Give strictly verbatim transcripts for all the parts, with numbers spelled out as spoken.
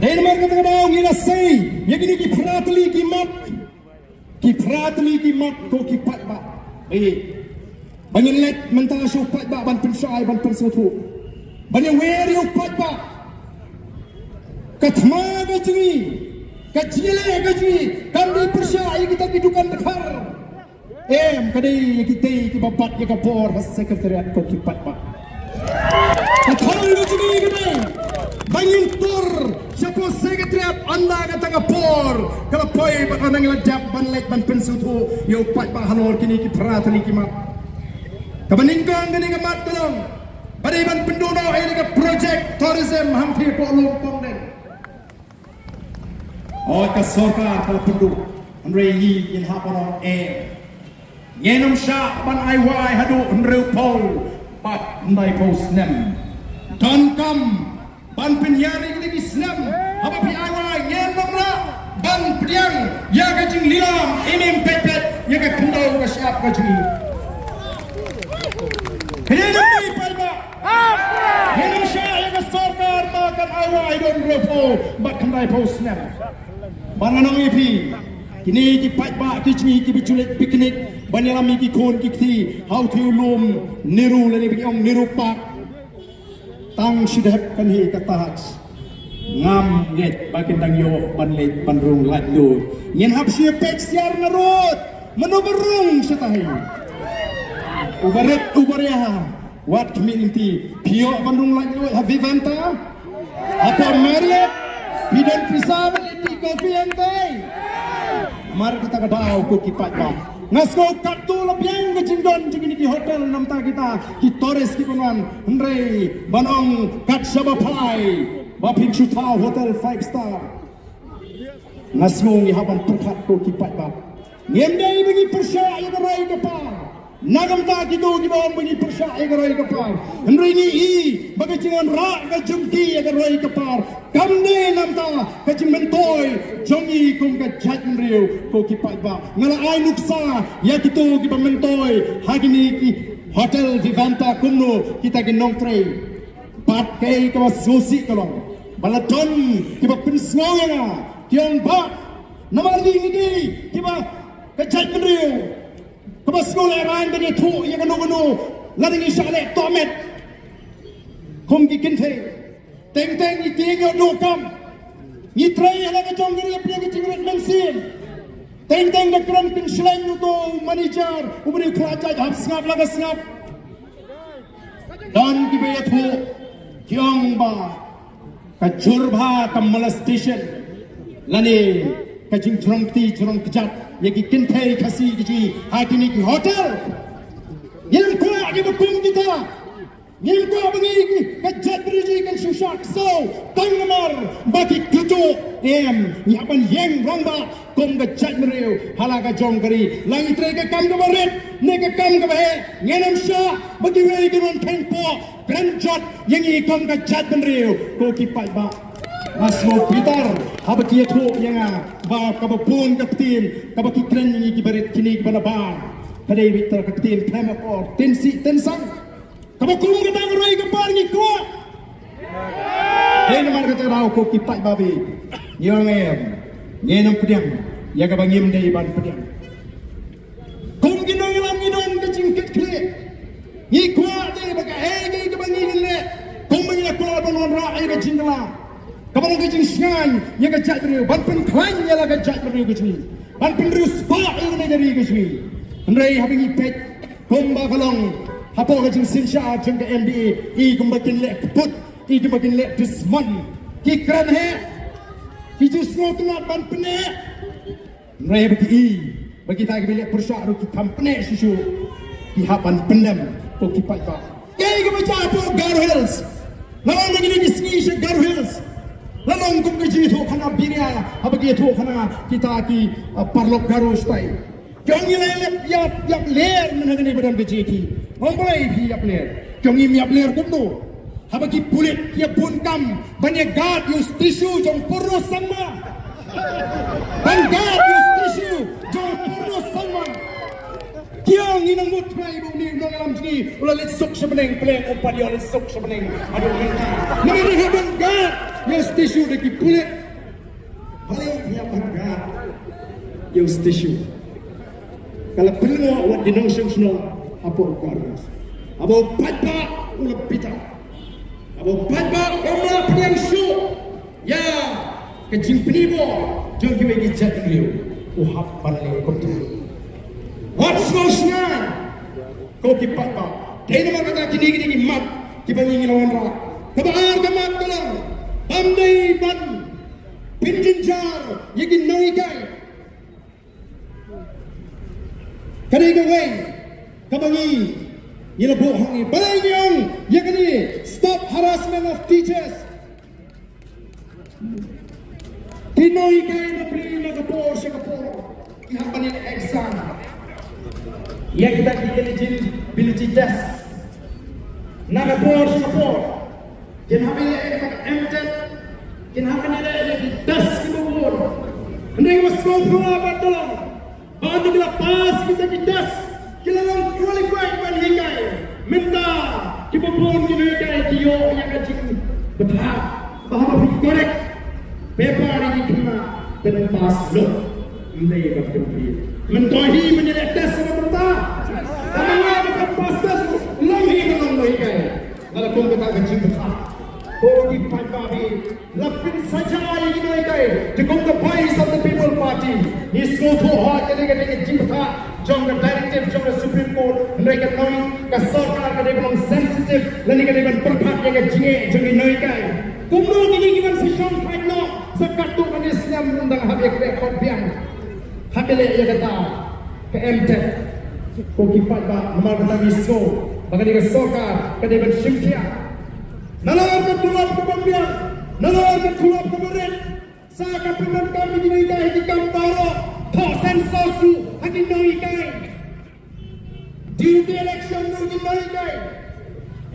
Dei namar kata ka daw ngi la sei ïa kine ki phra tylli ki mat. Ki phra tylli ki mat ko ki paidbah. Ei, ba ngin leit mynta sha u paidbah ban pynshai ban pynsngewthuh. Ban ïawer ïa u paidbah. Ka thma ka jong ngi, ka jingïaleh ka jong ngi kam dei pyrshah ïa kita ki dukan dkhar. Em, ka dei ïa kitei kiba bat ïa ka bor ha Secretariat ko ki paidbah. Ka thong ka jong ngi ka dei ba ngin tur shapoh Secretariat ynda kata ka por ka la poi bad ynda ngi la dep ban leit ban pynsngewthuh ïa u paidbah halor kine ki phra tylli ki mat. Kaba nyngkong kane ka mat ka long ba dei ban pynduh noh ïa ka project tourism hangtei hapoh Lum Pongdeng. Hooid, ka sorkar ka la pynduh, hynrei ngi ngin hap ban ong em. Ngin ym shah ban ai wai haduh hynriewphew bad hyndaiphew snem. Donkam ban pynïar ïa kine ki snem haba phi ai wai, ngin ym lah ban pdiang ïa ka jinglilam im im peit peit ïa ka khyndew ka shyiap ka jong ngi. Kane dei paidbah. Ngin ym shah ïa ka sorkar ba kan ai wai don hynriewphew bad hyndaiphew snem. Bad ngan ong ïa phi, kine ki paidbah ki jong ngi kiba ju leit picnic ban ïalam ïa ki khun ki kti ha u thiew lum Nehru lane ba ki ong Nehru Park. Tang shu dep kane ka tax ngam ngeit ba kin dang ïoh ban leit ban rung laitluid. Ngin hap shu peit syiar narud mano ba rung shatai. Uba rit uba riah. Wat khmih lynti, phi ïoh ban rung laitluid ha Vivanta? Hapoh Marriott? Phi don pisa ban leit tea coffee hangtei? Namar kata ka daw ko ki paidbah, nga sngew katto la biang ka jingdon jong kine ki hotel namar kita ki tourist kiba wan, hynrei ban ong kat shaba phai ba phin shu thaw hotel five star. Nga sngew ngi hap ban pyrkhat ko ki paidbah. Ngim dei ba ngi pyrshah ïa ka roi ka par. Na ka bynta kito kiba ong ba ngi pyrshah ïa ka roi ka par, hynrei ngi i ba ka jingwanrah ka jong ki ïa ka roi ka par kam dei namar ka jingmyntoi jong ngi kum ka jaitbynriew ko ki paidbah. Nga la ai nuksa ïa kito kiba myntoi ha kine ki hotel Vivanta kumno kita ki nongtrei. Bad kaei kaba sngewsih ka long ba la don kiba pynsngew ïa nga, ki ong ba namar ngi ngi dei kiba ka jaitbynriew kaba sngewlehraiñ ban ïathuh ïa kano kano lada ngi shah leh tohmet kum ki kynthei. Teng teng ngi tieng ïa u duh kam, ngi trei ha la ka jong ka ri hapdeng ka jingrit mynsiem. Teng teng da kren pynshlur uto u manager uba dei u khlajait hap sngap la ka sngap. Don kiba ïathuh ki ong ba ka jur bha ka molestation lane ka jingjrong kti jrong kjat ïa ki kynthei Khasi ki jong ngi ha kine ki hotel. Ngim kwah kiba kum kita. Ngim kwah ba ngi ki ka jaitbynriew jong ngi kan shu shah ksew tang namar ba ki kyntu. Em, ngi hap ban ïeng rangbah kum ka jaitbynriew ha la ka jong ka ri. La ngi trei ka kam kaba rit ne ka kam kaba heh, ngin ym shah ba kiwei ki wan kheiñ poh kren jot ïa ngi kum ka jaitbynriew ko ki paidbah. Nga sngew bitar haba ki ïathuh ïa nga ba kaba bun ka ktien kaba ki kren ïa ngi kiba rit kine kiba nabar ka dei beit ka ktien khlem akor, tynsih tynsang. Kaba kum kata ka roi ka par ngi kwah. Dei namar kata ka daw ko ki paidbah, ngi ong em, ngin ym pdiang ïa kaba ngim dei ban pdiang. Kum ki nongïalam ngi don ka jingkitkhlieh. Ngi kwah te ba kaei kaei kaba ngi leh, kumba ngi la kwah ban wanrah ïa ka jingkylla, kaba long ka jingshngaiñ ïa ka jaitbynriew, ban pynkhlaiñ ïa la ka jaitbynriew ka jong ngi, ban pynriewspah ïa kane ka ri ka jong ngi. Hynrei haba ngi peit kumba ka long hapoh ka jingsynshar jong ka M D A, i kumba kin leh kput, i kumba kin leh dusmon. Ki kren heh, ki ju sngewtynnat ban pynneh. Hynrei haba ki i ba kita kiba leh pyrshah ruh ki kham pynneh shuh shuh, ki hap ban pyndem ko ki paidbah. Kaei kaba jia hapoh Garo Hills? Nga wan na kine ki sngi sha Garo Hills, la long kum ka jingïathuhkhana biria haba ki ïathuhkhana kita ki, ah, paralok Garo shatai. Ki ong ngi la ïap, ïap, ïap ler mynta ha kane ba don ka jingïakhih. Nga ong balei phi ïap ler? Ki ong ngim ïap ler kumno haba ki pulit ki ïa bun kam ban ïa guard ïa u statue jong Purno Sangma. Ban guard ïa u statue jong Purno Sangma. Tiang ngi nang mut trai ba u nongïalam jong ngi u la leit suk sha bneng, pleng um pat ïoh leit suk sha bneng. Aduh mynta. Namar ngi hap ban guard ïa u statue da ki pulit. Balei ngi hap ban guard ïa u statue? Ka la pynlyngngoh wat ki nongshong shnong hapoh u courthouse. Haba u paidbah u la bitar, haba u paidbah um lah pdiang shuh ïa ka jingpynbor jong kiwei ki jaitbynriew, u hap ban leh kumta. Wat sngewsynei ko ki paidbah. Dei namar kata kine kine ki mat kiba ngi ngi la wanrah. Kaba ar ka mat ka long, kam dei ban pynjynjar ïa ki nonghikai. Ka dei kawei kaba ngi ngi la buh ha ngi. Balei ngi ong ïa kane, stop harassment of teachers? Ki nonghikai ba plie na ka por sha ka por, ki hap ban ïaleh exam ïa kita ki eligibility test na ka por sha ka por. Kin hap ban ïaleh ïa ka MTET, kin hap ban ïaleh ïa ki test kiba bun. Hynrei wat sngewphylla ba don ba ki la pass kita ki test, ki la long qualified ban hikai. Mynta kiba bun ki nonghikai ki ïoh ïa ka jingbthah ba haba phi correct paper ïa ki khynnah, te nang pass lut. Ym dei ba phi plie. Mynta hi mynta ïaleh test ba mynta, tang ba phi pass test, long hi ba long nonghikai. Nga la kum kata ka jingbthah. Ko ki paidbah, la pynsaja ïa ki nonghikai. Te kum ka Voice of the People Party, ngi sngewthuh hok ïa kane ka jingbthah jong ka directive jong ka Supreme Court. Hynrei ka noi ka sorkar ka dei ban long sensitive lane ka dei ban pyrkhat ïa ka jingeh jong ki nonghikai. Kumno kine ki ban sa shong thait noh sa katto katne snem, ym dang hap ïa ka dei khot biang. Hap ïaleh ïa kata ka MTET. Ko ki paidbah, namar kata ngi sngew ba kane ka sorkar ka dei ban shim khia. Nalor ka tulop kaba biang, nalor ka tulop kaba rit, sa ka pyndonkam ïa ki nonghikai ha ki kam baroh, thoh census ruh ha ki nonghikai. Duty election ruh ki nonghikai.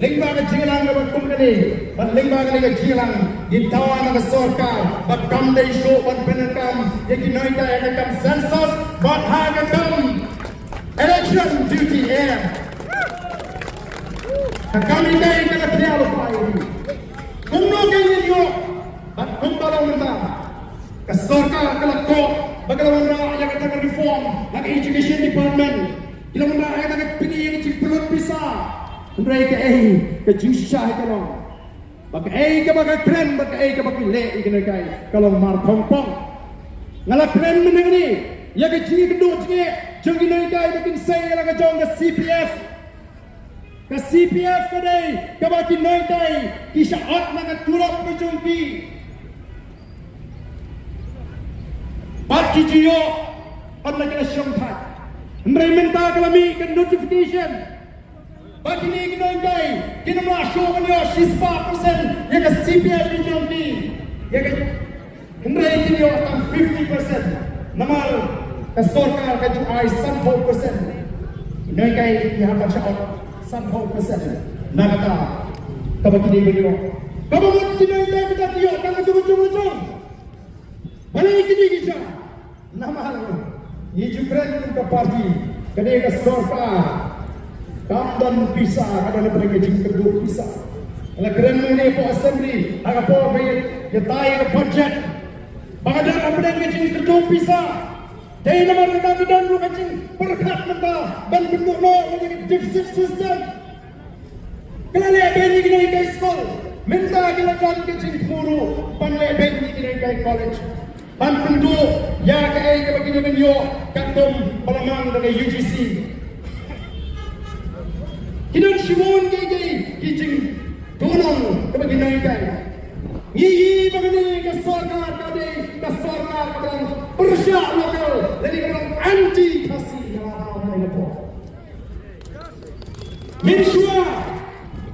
Lyngba ka jingïalang kaba kum kane, bad lyngba kane ka jingïalang, ngi dawa na ka sorkar ba kam dei shuh ban pyndonkam ïa ki nonghikai ha ka kam census bad ha ka kam election duty, eh. Ka kam hikai ka la pynïaid lypa ïa ngi. Kumno ngin ïoh? Bad kumba long mynta, ka sorkar ka la koh ba ka la wanrah ïa kata ka reform ha ka education department. Ki la wanrah ïa kata ka pyni ïa ka jingpynlut pisa. Hynrei kaei ka jingshisha hi ka long ba kaei kaba ka kren bad kaei kaba ki leh ïa ki nonghikai ka long mar thongpong. Nga la kren mynne ïa ka jingïakynduh jingeh jong ki nonghikai ba kin sei ïa la ka jong ka CPF. Ka CPF ka dei kaba ki nonghikai ki shah ot na ka tulop ka jong ki. Bad ki ju ïoh ynda ki la shong thait. Hynrei mynta ka la mih ka notification ba kine ki nonghikai kin ym lah shuh ban ïoh shispah percent ïa ka CPF ka jong ki. Ïa ka Hynrei kin ïoh tang fifty percent. Namar ka sorkar ka ju ai sanphew percent. Nonghikai ki hap ban shah ot sanphew percent na kata kaba ki dei ban ïoh. Kaba mut ki nonghikai mynta ki ïoh tang katu ka jong ka jong. Balei kine ki shah? Namar ngi ju kren kum ka party, ka dei ka sorkar kam don pisa, ka don hapdeng ka jingkyrduh pisa. Nga la kren mynne hapoh assembly ha ka por ba ïa, ïatai ka budget ba ka don hapdeng ka jingkyrduh pisa. Dei namar kata ngi don ruh ka jingpyrkhat mynta ban pynduh noh ïa ka deficit system. Ki la leh beiñ ïa ki nonghikai skul, mynta ki la don ka jingthmu ruh ban leh beiñ ïa ki nonghikai college. Ban pynduh ïa kaei kaba ki dei ban ïoh katkum ba la mang da ka UGC. Ki don shibun kiei kiei ki jingduhnong kaba ki nonghikai. Ngi ïohi ba kane ka sorkar ka dei ka sorkar kaba dang pyrshah local lane kaba dang anti Khasi ïa la ka por. Mynshuwa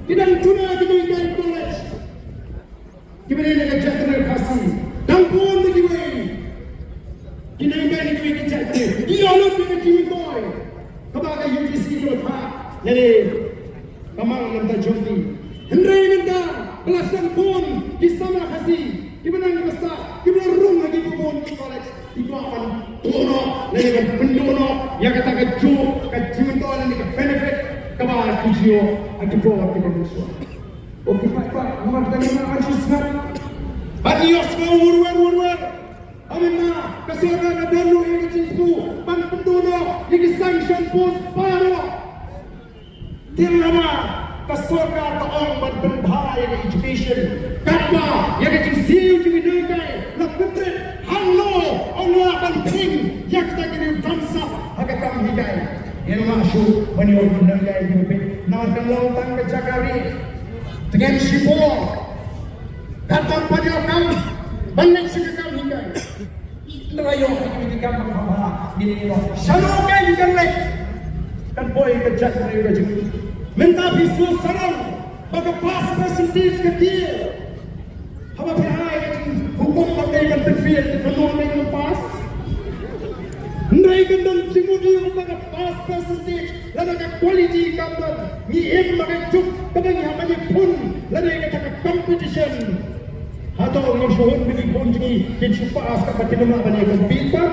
ki dang tuna ki nonghikai college kiba dei na ka jaitbynriew Khasi. Dang bun da kiwei ki nonghikai na kiwei ki jaitbynriew. Ki ïoh lut ïa ka jingmyntoi kaba ka UGC ka la phah lane ka mang na ka bynta jong ki. Hynrei mynta ba la sdang bun ki samla Khasi kiba nang kiba sah kiba la rung ha kiba bun ki college. Ki kwah ban duh noh lane ban pynduh noh ïa kata kajuh ka jing Jio, ha ki por kiba mynshuwa. O ki paidbah, namar ka dei ba ngi sngap. Bad ngi ïohsngew wurwer wurwer. Ynda ka sorkar ka don ruh ïa ka jingthmu ban pynduh noh ïa ki sanction post baroh. Te lada ka sorkar ka ong ban pynbha ïa ka education, katba ïa ka jingsiew jong ki nonghikai la pynrit, hangno ong la ban pynbha ïa kita ki riew dom sap ha ka kam hikai. Ngim lah shuh ban ïoh ki nonghikai kiba bit namar kan long tang ka jaka rieh. Te ngim shipor. Katba pat ïoh kam ban leit sha ka kam hikai. Ngi la ïoh ha ki kam ba kham bha, ngi la ïoh. Shano kein kan leit? Kan poi ka jaitbynriew ka jong ngi. Mynta phi sngewsarong ba ka pass percentage ka tieng. Haba phi ai ka jinghukum ba dei ban pynfail, kan long dei ban pass. Hynrei kan don jingmut ïa ka pass percentage lada ka quality kam don. Ngi im ha ka juk kaba ngi hap ban ïakhun lada ïa kata ka competition. Hato ngin shu hun ba ki khun jong ngi kin shu pass katba kin ym lah ban ïa compete pat?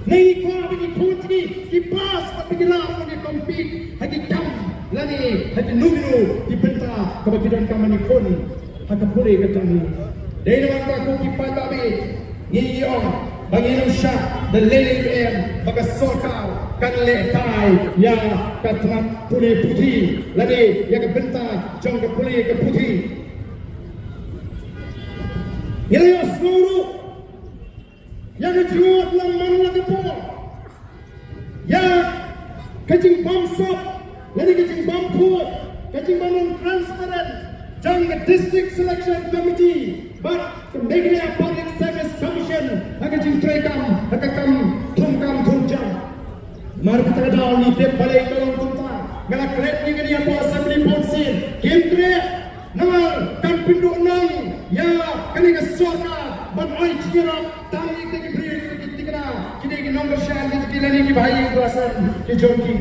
Ne ngi kwah ba ki khun jong ngi ki pass katba kin lah ban ïa compete ha ki kam lane ha kino kino ki bynta kaba ki donkam ban ïakhun ha ka pule ka jong ngi. Dei namar kata ko ki paidbah, ngi ong ba ngin ym shah da lei lei em ba ka sorkar kan lehkai ïa ka tnat pule puthi lane ïa ka bynta jong ka pule ka puthi. Ngi la ïohsngew ruh ïa ka jingmut lang man la ka por ïa ka jingbamsap lane ka jingbamkhuid, ka jingbym long transparent jong ka District Selection Committee bad ka Meghalaya Public Service Commission ha ka jingtrei kam, ha ka kam thung kam thung jam. Namar kata ka daw ngi tip balei ka long kumta. Nga la klet ïa kane hapoh Assembly bun sien, kim treh. Namar kan pynduh noh ïa kane ka sorkar ban ai jingïarap tang ïa kita ki briew, ïa kita ki thikna, kita ki nongkyrshan, kita ki lane kiba ïeit ki jong ki.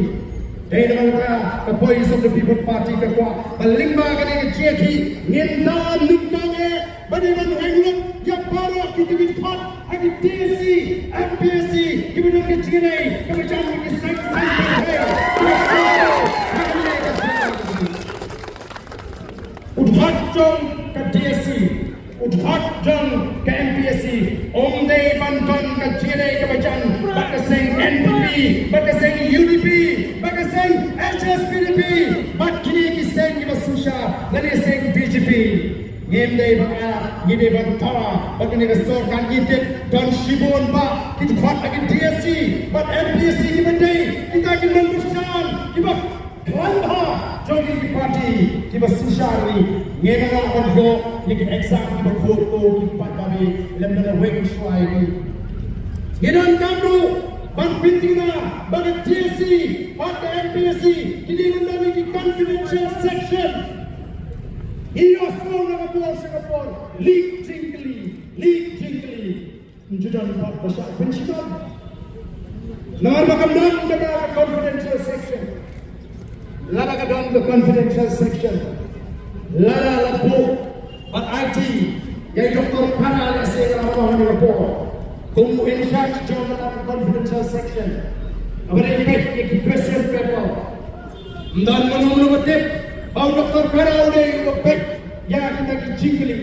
Dei namar kata ka Voice of the People Party ka kwah ba lyngba kane ka jingïakhih ngin da nyngkong eh ba dei ban weng lut ïa baroh kita ki dkhot ha ki D S C, M P S C kiba don ka jingïadei kaba jan ha ki seng saiñ pyrthei. U dkhot jong ka D S C, u dkhot jong ka M P S C, ym dei ban don ka jingïadei kaba jan bad ka seng N P P, bad ka seng U D P, bad ka seng H S P D P, bad kine ki seng kiba synshar lane seng B J P. Ngim dei ban ïa, ngi dei ban thaw ba kane ka sorkar ngi tip don shibun ba ki dkhot ha ki D S C bad M P S C kiba dei kita ki nongkyrshan kiba khlaiñ bha jong ki party kiba synshar. Ngi ngim lah ban ïoh ïa ki exam kiba khuid ko ki pat ba ngi lem da weng shuwa ïa ki. Ngi donkam ruh ban pynthikna ba ka D S C bad ka M P S C ki dei ban don ïa ki confidential section. Ïohsngew na ka por sha ka por, leak jingkylli, leak jingkylli. Ym ju don pat ba shah pynshitom. Namar ba kam don kata ka confidential section. Lada ka don ka confidential section, lada la buh bad aiti ïa i Doctor Khara lehse ka la wan ha kane ka por kum u in charge jong kata ka confidential section, haba dei peit ïa ki question paper. Ym don mano mano ba tip ba u Doctor Khara u dei uba peit ïa kita ki jingkylli.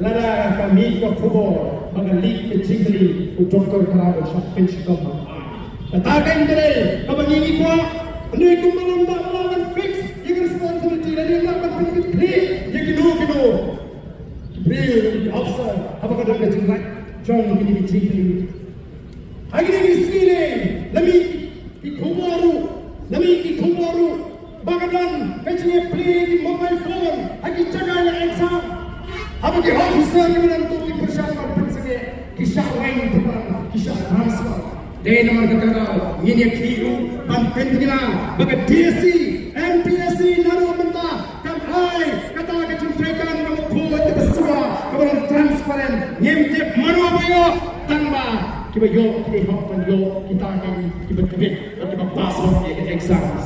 Lada ka mih ka khubor ba ka leak ka jingkylli, u Doctor Khara u shah pynshitom. Kata ka dei kaba ngi ngi kwah. Hynrei kumba lam da lam ban fix ïa ka responsibility, lada lam ban pynpynkhlaiñ ïa kino kino ki briew, ki officer haba ka don ka jinglait jong kine ki jingkylli. Ha kine ki sngi ne la mih ki khubor ruh, la mih ki khubor ruh ba ka don ka jingïaplie ki mobile phone ha ki jaka ïa exam. Haba ki officer kiba don tuh ki pyrshang ban pynsangeh, ki shah rein, ki shah transfer. Dei namar kata ka daw ngin ïakhih ruh ban pynthikna ba ka D S C, M P S C naduh mynta kan ai kata ka jingtreikam kaba khuid, kaba sura, kaba long transparent. Ngim tip mano ba ïoh, tang ba kiba ïoh ki dei hok ban ïoh kita ki, kiba tbit bad kiba pass hok ïa ki exams.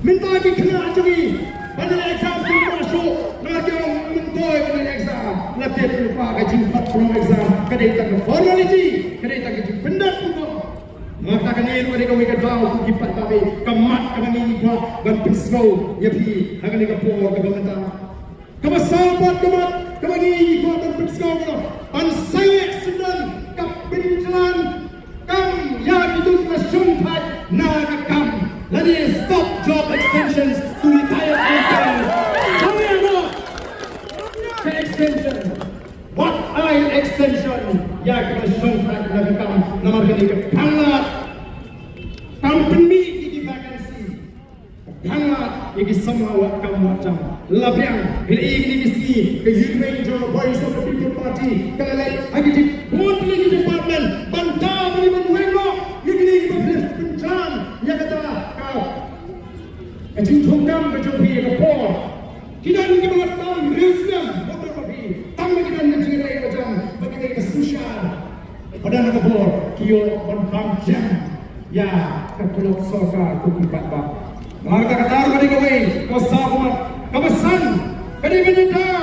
Mynta ki khynnah jong ngi ba ïa exam ki kwah shuh, namar ki ong myntoi ba ïa exam. La tip lypa, ka jingkhot pynlong exam ka dei tang ka formality, ka dei tang ka jingpyndep hukum. Bad kane ruh ka dei kawei ka daw ko ki paidbah, ka mat kaba ngi kwah ban pynsngew ïa phi ha kane ka por kaba mynta. Kaba saw pat ka mat kaba ngi kwah ban pynsngew ka ban sangeh syndon ka pynjlan kam ïa kito kiba shongthait na ka kam, lane stop job extensions to retired interns. Sangeh noh ka extension. Wat ai extension ïa kiba shongthait na ka kam, namar kane ka pynlait kam pynmih ïa ki vacancy, ka pynlait ïa ki samla wad kam wad jam. La biang, hynrei ïa kine ki sngi ka Youth Wing jong ka Voice of the People Party ka la leit ha ki bun tylli ki department ban daw ban ïa ban weng noh ïa kine kiba pynjan ïa kata ka ka jingthungkam ka jong phi ïa ka por. Ki don kiba la tam riewsnem, bad ba phi tam, ki don ka jingrwai ka jong ba ki dei ka synshar. Ba don ka por ki ïoh ban bam jam ïa ka tulop sorkar ko ki paidbah. Namar kata ka daw ka dei kawei, kaba saw, kaba san ka dei ban ïada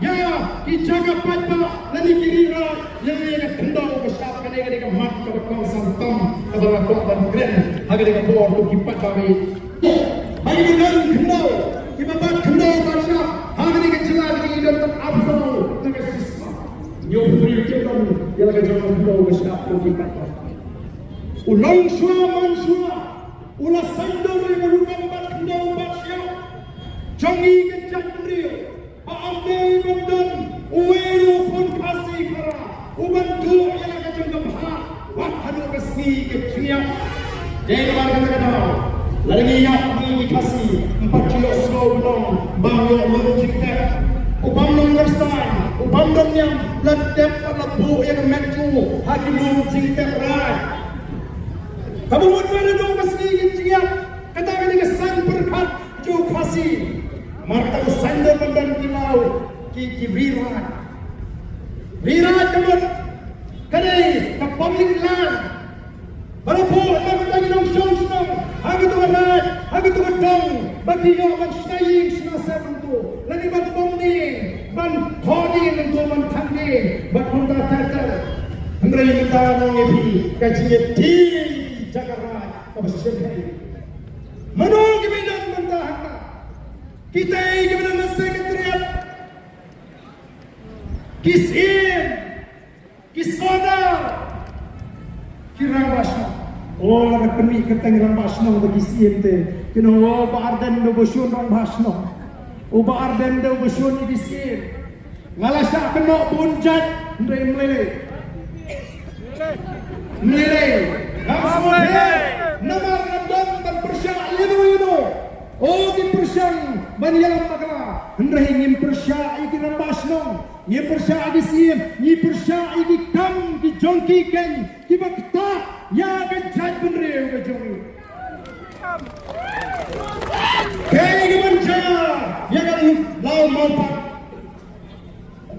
ïa ki jaka paidbah lane ki ri raid ïa ka khyndew ka shyiap. Kane ka dei ka mat kaba kongsan tam kaba la kwah ban kren ha kane ka por ko ki paidbah. Ba ki ban don khyndew, kiba bat khyndew bat shyiap ha kane ka jylla, ki don tang arphew na ka shispah. Hynñiewphew tylli ki don ïa la ka jong ka khyndew ka shyiap ko ki paidbah. U longshuwa manshuwa u la saiñdur ïa ka rukom bat khyndew bat shyiap jong ngi ka jaitbynriew. Ba ym dei ban don uwei ruh u khun Khasi khara u ban duh ïa la ka jong ka bhah wat haduh ka sngi ka jingïap. Dei namar kata ka daw lada ngi ïap ngi ki Khasi, ym pat ju ïohsngew ban ong ba u ïoh lum jingtep. U bym don kyrstain, u bym don niam, la tep bad la buh ïa ka met jong u ha ki lum jingtep raid. Kaba mut ba haduh ka sngi ka jingïap, kata ka dei ka saiñ pyrkhat jong u Khasi. Namar kata u saiñdur ban don ki law, ki, ki ri raid. Ri raid ka mut ka dei ka public land. Ba la buh na ka bynta ki nongshong shnong ha kato ka raid, ha kato ka dong, ba ki ïoh ban shna ïing shna sem hangto, lane ban bom dieng, ban thoh dieng hangto, ban thang dieng, ban kumta ter ter. Hynrei mynta nga ong ïa phi, ka jingïadei jaka raid kaba shyrkhei. Mano kiba don mynta hangta? Kita kiba don na Secretariat, ki syiem, ki sordar, ki rangbah shnong. O, lada pynmih kyrteng rangbah shnong da ki syiem te, kin ong, o, Bah Ardent u ba shun rangbah shnong, u Bah Ardent u ba shun ïa ki syiem. Nga la shah kynnoh bun jait, hynrei ym lei lei. Ym lei lei. Ngam sngewthuh namar nga don ban pyrshah ïano ïano. O, ki pyrshang ban ïalam bakla, hynrei ngim pyrshah ïa ki rangbah shnong, ngim pyrshah ïa ki syiem, ngi pyrshah ïa ki kam ki jong ki keiñ kiba ktah ïa ka jaitbynriew ka jong ngi. Kaei kaban jia ïa ka law Mawpat?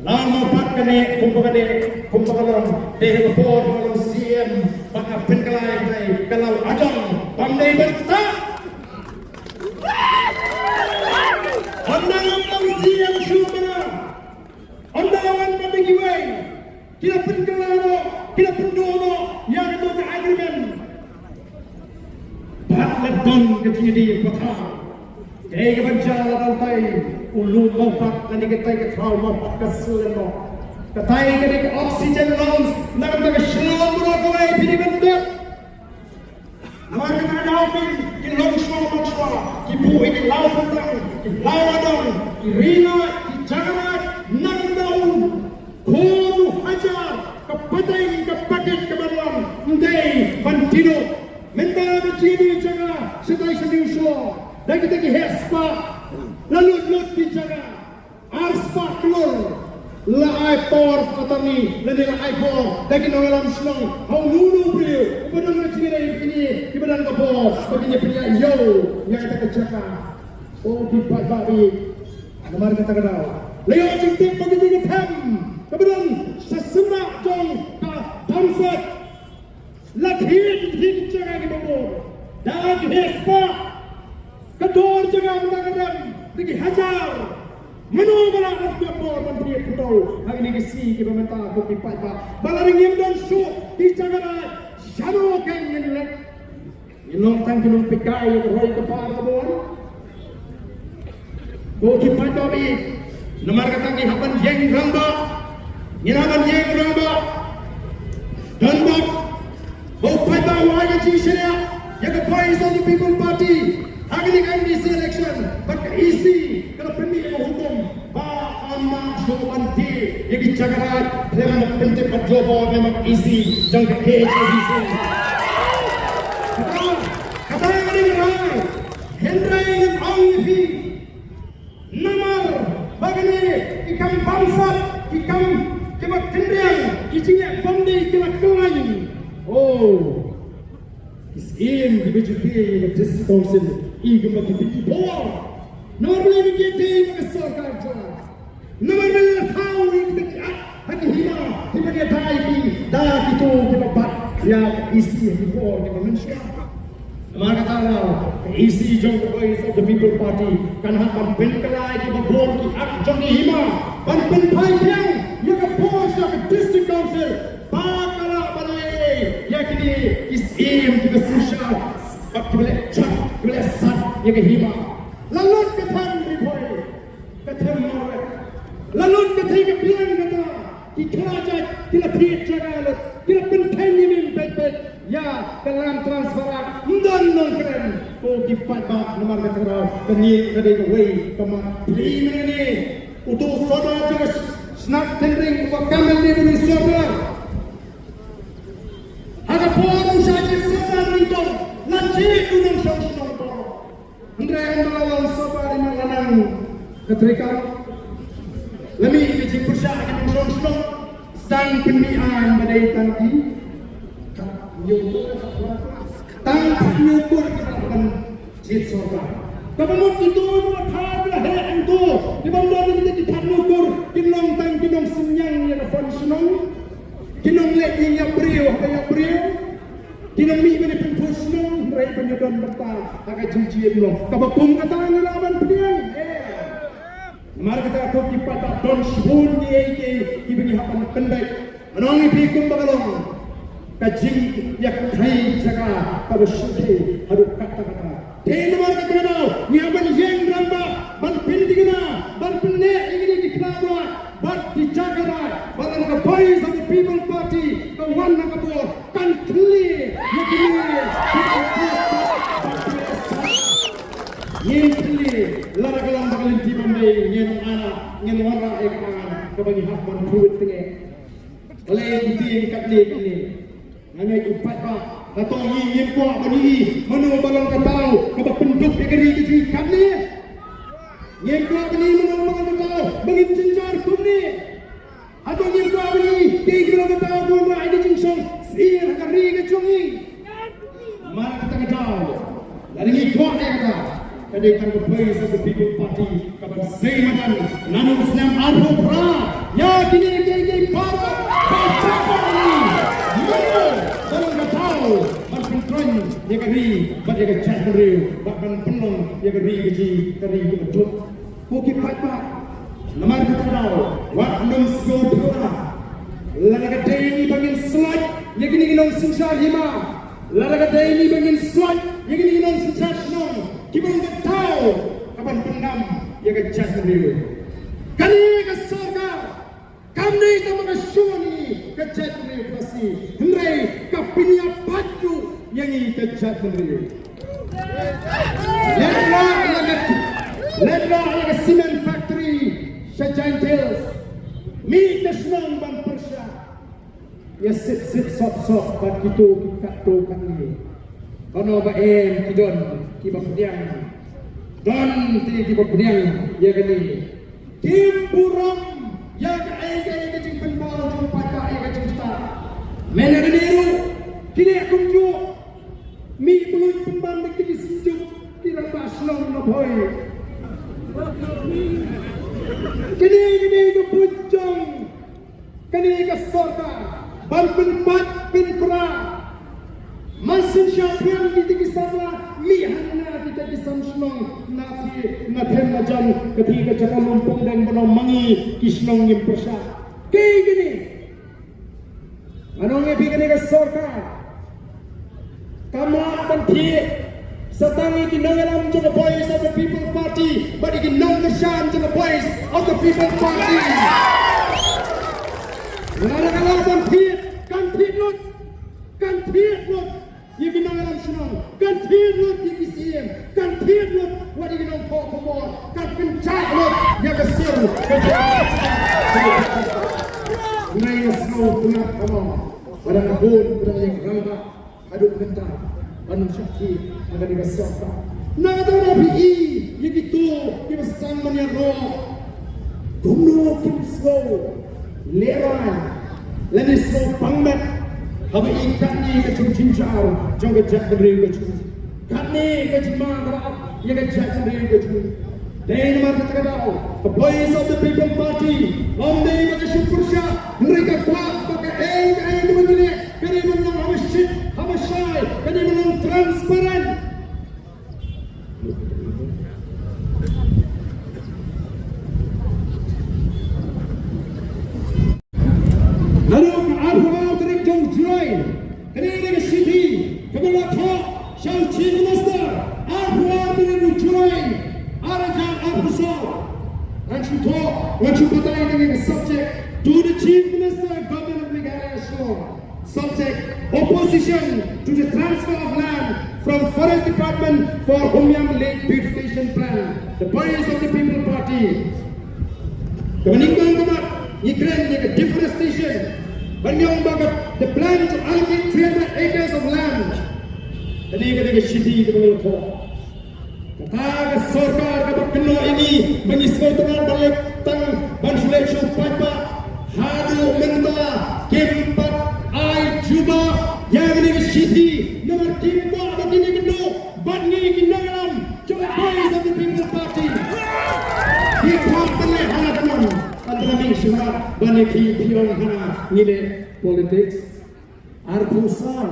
Law Mawpat kane, kumba kane, kumba ka long, dei ha ka por ba long C M, ba ka pynkylla ïa ka law Adong, bym dei ban ktah. Ynda long C M shuh mynta, ynda long wan pat da kiwei, ki la pynkylla noh, ki la pynduh noh ïa kato ka agreement. Bad la don ka jingïadei pathar. Kaei kaban jia lada katai u lum Mawpat lane katai ka thaw Mawpat ka slem noh? Katai ka dei ka oxygen lungs na ka bynta ka shnong baroh kawei, phi dei ban tip. Namar kata ka daw phi, ki longshuwa manshuwa ki buh ïa ki law Pantang, ki law Adong, ki ri raid, ki jaka raid, na ka bynta u khun u hajar, ka pateng ka paket kaban wan, ym dei ban tip noh. Mynta ka jingïadei jaka shatai sha New Shore, da kita ki heh spah, la lut lut ki jaka. Ar spah klur la ai power of attorney lane la ai bor da ki nongïalam shnong ha uno uno u briew uba don ka jingïadei bad kine kiba don ka bor ba kin ïa pynïaid ïew ïa kata ka jaka. O ki paidbah, namar kata ka daw la ïoh jingtip ba kine ki them kaba don sha symbai jong ka Thamsat. La thied thied jaka kiba bun da ki heh spah. Ka dor jaka mynta ka dang da ki hajar. Mano ba lah ban pynbor ban thied pyndoh ha kine ki sngi kiba mynta, ko ki paidbah? Ba lada ngim don shuh ki jaka raid, shano kein Ngi long tang ki nongpeitkai ïa ka roi ka par ka bor. Ko ki paidbah, namar kata ngi hap ban ïeng rangbah. Ngi hap ban ïeng rangbah. Don bok ba u paidbah u ai ka jingshaniah ïa ka Voice of the People Party ha kane ka M D C election. Bad ka E C ka la pynmih ïa ka hukum ba ym lah shuh ban die ïa ki jaka raid, lem bad pyntip bad jubor ne ma ka E C jong ka K H A D C. Kata, kata ka dei ka rai, hynrei ngan ong ïa phi, namar ba kane ki kam bamsap, ki kam kiba kynriang, ki jingeh bym dei ki la kyllain. Oh. Ki syiem kiba ju die ïa ka District Council, i kumba ki pynbor. Namar balei ki die ïa ka sorkar jong. Namar balei la thaw ïa kita ki ap ha ki hima, kiba ki dei ki da kito kiba bat ïa ka E C ha ki por kiba mynshuwa. Namar kata ka E C jong ka Voice of the People Party kan hap ban pynkylla ïa kiba bun ki ap jong ki hima ban pynphai biang ïa ka por sha ka District Council. Ba ka lah ban leh ïa kine ki syiem kiba synshar bad kiba leh jot, kiba leh sat ïa ka hima. La lut ka thaiñ Ri Bhoi, ka thaiñ Mawlai, la lut ka thaiñ ka biang kata, ki khlajait ki la thied jaka lut, ki la pynkheiñ ïa mim peit peit ïa ka Land Transfer Act. Ym don nongkren. Ko ki paidbah, namar kata ka daw kane ka dei kawei ka mat pli mynne. Uto u sordar jong ka Shnat Tynring uba kam mynne u dei sordar. Ha ka por u shah jied sordar nyngkong, la jied u nongshong shnong baroh. Hynrei ynda la long sordar, i mat la nang ka treikam, la mih ka jingpyrshah ha ki nongshong shnong, sdang pynmih aiñ ba dei tang ki khathynñiew kur, tang khathynñiew kur ki ban jied sordar. Kaba mut kito kiba kha, kiba heh hangto, ki bym don ïa kita ki khathynñiew kur, kin long tang ki nongsynñiang ïa ka fund shnong, ki nongleh ïing ïap briew ha ka ïap briew, ki nongmih ban ïa pynphai shnong, hynrei ban ïadon bynta ha ka jingjia shnong. Kaba kum kata ngi lah ban pdiang. Eh. Namar kata ko ki paidbah, don shibun kiei kiei kiba ngi hap ban pyndait. Ngan ong ïa phi kumba ka long ka jingïakhaïi jaka kaba sngewthuh haduh katta katta. Te namar kata ka daw ngi hap ban ïeng rangbah ban pynthikna, ban pynneh ïa kine ki khlaw raid bad ki jaka raid, bad lada ka Voice of the People Party ka wan ha ka bor, kan khlieh ïa kine ki, ngin khlieh. Lada ka long ba ka lynti bym dei, ngin ong, ngin wanrah ïa ka aiñ kaba ngi hap ban pynwit tyngeh. Balei ki tieng katne katne? Nga ngeit u paidbah, hato ngi ngim kwah ban ïohi mano ba long ka daw kaba pynduk ïa ka ri ka jong ngi katne? Ngim kwah ban ïohi mano ba long ka daw ba ngin jynjar kumne? Hato ngim kwah ban ïohi kaei kaba long ka daw ba wanrah ïa ka jingshong syiar ha ka ri ka jong ngi? Namar kata ka daw, lada ngi kwah ïa kata, ka dei tang ka Voice of the People Party kaban sei madan naduh u snem arphew phra ïa kine kiei kiei baroh ba jaka ngi. Mano ba long ka daw ban pynkhreh ïa ka ri bad ïa ka jaitbynriew bad ban pynlong ïa ka ri ka jong ngi ka ri kaba duk. Ko ki paidbah, namar kata ka daw, wat nym sngewthuh. Lada ka dei ngi ba ngin slait ïa kine ki nongsynshar hima, lada ka dei ngi ba ngin slait ïa kine ki nongsynshar shnong, kiba long ka daw kaban pyndam ïa ka jaitbynriew. Kane ka sorkar kam dei tang ba ka shong ïa ka jaitbynriew Khasi, hynrei ka pynïap pat ruh ïa ngi ka jaitbynriew. Leit noh ïa ka, leit noh ïa ka cement factory sha Jaintia Hills. Mih ka shnong ban pyrshah. Ïa sip sip sop sop bad kito ki katto katne. Kano ba em ki don kiba pdiang. Don te kiba pdiang ïa kane. Kim burom ïa kaei kaei ka jingpynpaw jong u paidbah ïa ka jingstad. Mynta kane ruh ki dei kumjuh. Mih bluit pynban da ki synjuk ki rangbah shnong na Bhoi. Kane kane ka buit jong kane ka sorkar ban pynpait pynpra. Man synshar pyrshah kita ki samla mih hangne kita ki sam shnong na phi na them na jan ka phi ka jaka lum pung deng bano mangi ki shnong ngim pyrshah. Kaei kane? Ngan ong ïa phi kane ka sorkar Thied sa tang ïa ki nongïalam jong ka Voice of the People Party bad ïa ki nongkyrshan jong ka Voice of the People Party. Lada ka la ban thied, kan thied lut, kan thied lut ïa ki nongïalam shnong, kan thied lut ïa ki C M, kan thied lut wat ïa ki nongthoh khubor, kan pynjah lut ïa ka sur ka jong. Nga ïa sngew pyngat ka long, ba da ka bun pynïaid rangbah haduh mynta ban ym shakri ha kane ka sorkar. Na kata ruh phi i ïa kito kiba sdang ban ïaroh, kumno kim sngew lehrain lane sngew pang met haba i katne ka jingjynjar jong ka jaitbynriew ka jong ngi, katne ka jingma kaba ap ïa ka jaitbynriew ka jong ngi. Dei namar kata ka daw ka Voice of the People Party ym dei ba ka shu pyrshah, hynrei ka kwah ba kaei kaei kaba ngi leh ka dei ban long haba shit haba shai, ka dei ban long transparent. Naduh ka arphew ar tarik jong u July, kane ka shithi kaba la thoh sha u Chief Minister, arphew ar tarik u July, ar hajar arphew saw. Ngan shu thoh, ngan shu batai ïa ka subject, to the Chief Minister, Government of Meghalaya Shillong. Subject: Opposition to the transfer of land from Forest Department for Umiam Lake Beautification Plan. The Voice of the People Party. Kaba nyngkong ka mat, ngi kren ïa ka deforestation. Ban ong ba ka, the plan to allocate three hundred acres of land. Kane ka dei ka shithi kaba ngi la thoh. Kata ka sorkar kaba kynnoh ïa ngi ba ngi sngewtynnat ban leit tang ban shu leit shu paidbah, haduh mynta kim pat ai jubab ïa kane ka shithi, namar kim kwah ba kine ki kynnoh bad ngi ki nongïalam jong ka Voice of the People Party. Ki kwah ban leh hana kumno, hynrei ngi sngewtynnat ban leh, ki phi ong hana ngi leh politics. Arphew saw.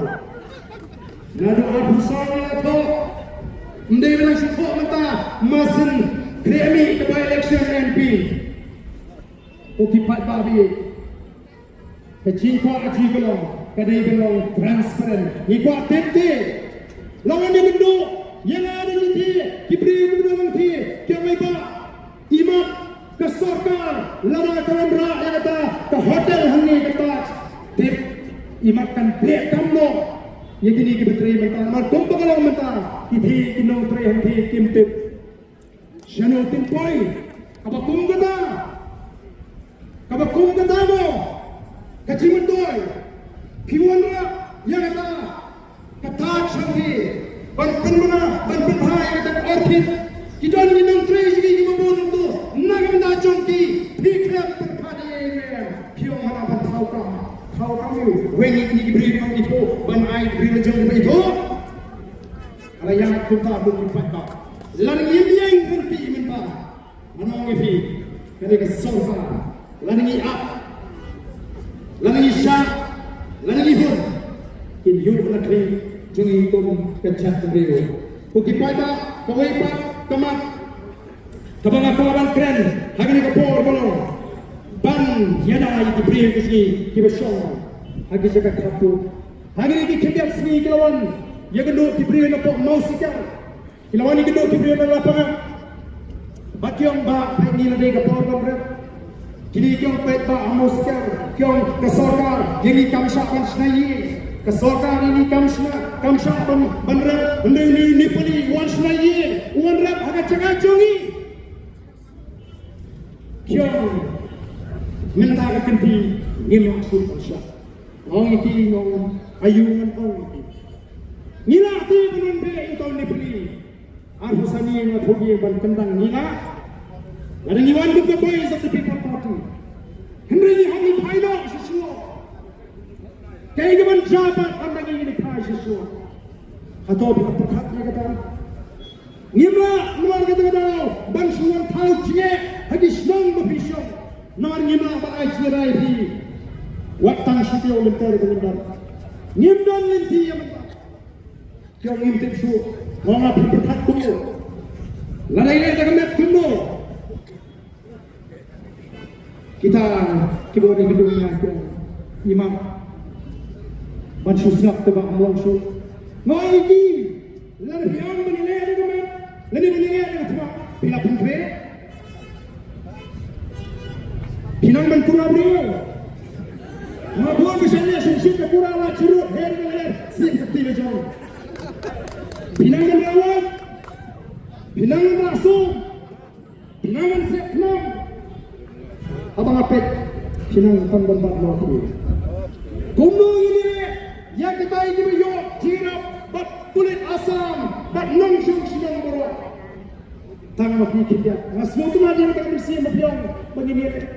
Naduh arphew saw ngi la thoh. Ym dei ba la shu thoh mynta, ma sien khlieh ka by-election M P. Ko ki paidbah, ka jingkwah jong ngi ka long, ka dei ban long transparent. Ngi kwah tip te. Long ïa ngi mynta, ïa nga da ngi te, ki briew ki briew ngi te, ki ong ba imat ka sorkar lada ka wanrah ïa kata ka hotel hangne ka Taj, tip imat kan beh kam noh ïa kine kiba trei mynta, namar kumba ka long mynta, ki thie ki nongtrei hangthie kim tip shano kin poi. Kaba kum kata, kaba kum kata mo ka jingmyntoi, phi wanrah ïa kata ka Taj hangthie ban pynbna, ban pynbha ïa kata ka orchid. Ki don ki nongtrei jong ngi kiba bun hangto, na ka bynta jong ki phi khlem pynbha ïa ngi. Phi ong hana ban thaw kam, thaw kam ïa u, weng ïa kine ki briew ba ithuh, ban ai ki briew la jong kiba ithuh. Ka la ïaid kumta bad ki paidbah. Lada ngim ïeng ryntih mynta, ngan ong ïa phi, kane ka sorkar, lada ngi ap, lada ngi shah, lada ngi hun, kin ïoh na ka ri jong ngi kum ka jaitbynriew. Ko ki paidbah, kawei pat ka mat kaba nga kwah ban kren ha kane ka por ba long, ban ïada ïa ki briew ki sngi kiba shong ha ki jaka khapduh. Ha kine ki khyndiat sngi ki la wan ïakynduh ki briew napoh Mawsikiar. Ki la wan ïakynduh ki briew na Lapangap. Bad ki ong ba peit ngi la dei ka por ban rep. Kine ki ong peit ba ha Mawsikiar, ki ong ka sorkar ïa ngi kam shah ban shna ïing. Ka sorkar ïa ngi kam shna, kam shah ban, ban rep. Hynrei une u Nepali u wan shna ïing, u wan rep ha ka jaka jong ngi. Ki ong mynta ka kynti ngim lah shuh ban shah. Nga ong ïa ki, nga ong, aïu ngan ong ïa ki? Ngi lah te ban wan beh ïa uta u Nepali? Arphew san ïing nga thuh ïing ban kyndang, ngi lah? Lada ngi wan kum ka Voice of the People Party, hynrei ngi hap ban phai noh shisha. Kaei kaban jia pat, ynda ngi phai shisha? Hato phi pyrkhat ïa kata? Ngim lah namar kata ka daw ban shu wan thaw jingeh ha ki shnong ba phi shong. Namar ngim lah ban ai jingïada ïa phi. Wat tang shi taïew lynter ba ngim don. Ngim don lynti ïa mynta. Ki ong ngim tip shuh. Nga ong phi pyrkhat kumno? Lada ïa ka met kumno? Kita kiba wan ïakynduh ïa nga ki ong, i Mat, ban shu sngap te ba ym long shuh. Nga ong ïa ki, Lada phi ong ban ïaleh da ka met, lane ban ïaleh da ka thma, phi la pynphriang. Phi nang ban kura briew. Ma bun ba shen ïa shen shit ka kura la chirut her ka her, sien ka ti ka jong. Phi nang ban rawat. Phi nang ban sum. Phi nang ban sep khnang. Haba nga peit, phi nang tang ban bat noh phi. Kumno ngin ïaleh ïa kitai kiba ïoh jingïarap bad pulit Assam bad nongshong shnong baroh. Tang ma phi khyndiat. Nga sngewtynnat ïa kata ka mynsiem ba phi ong ba ngin ïaleh.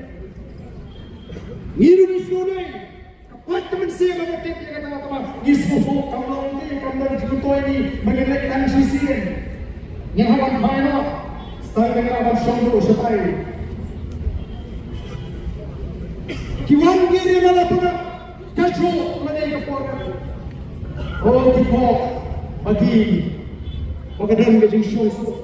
Ngi ruh ngi sngewdei. Ka pat ka mynsiem ba tip ïa kata kaba ngi sngewthuh kam long te kam long jingmyntoi ni ba ngin leit tang shisien. Ngin hap ban phai noh. Stang ba ngin hap ban shong ruh shatai. Ki wan ki ri na la pynah ka jong ma dei ka por. O ki pok ba ki ba ka don ka jingshong suk.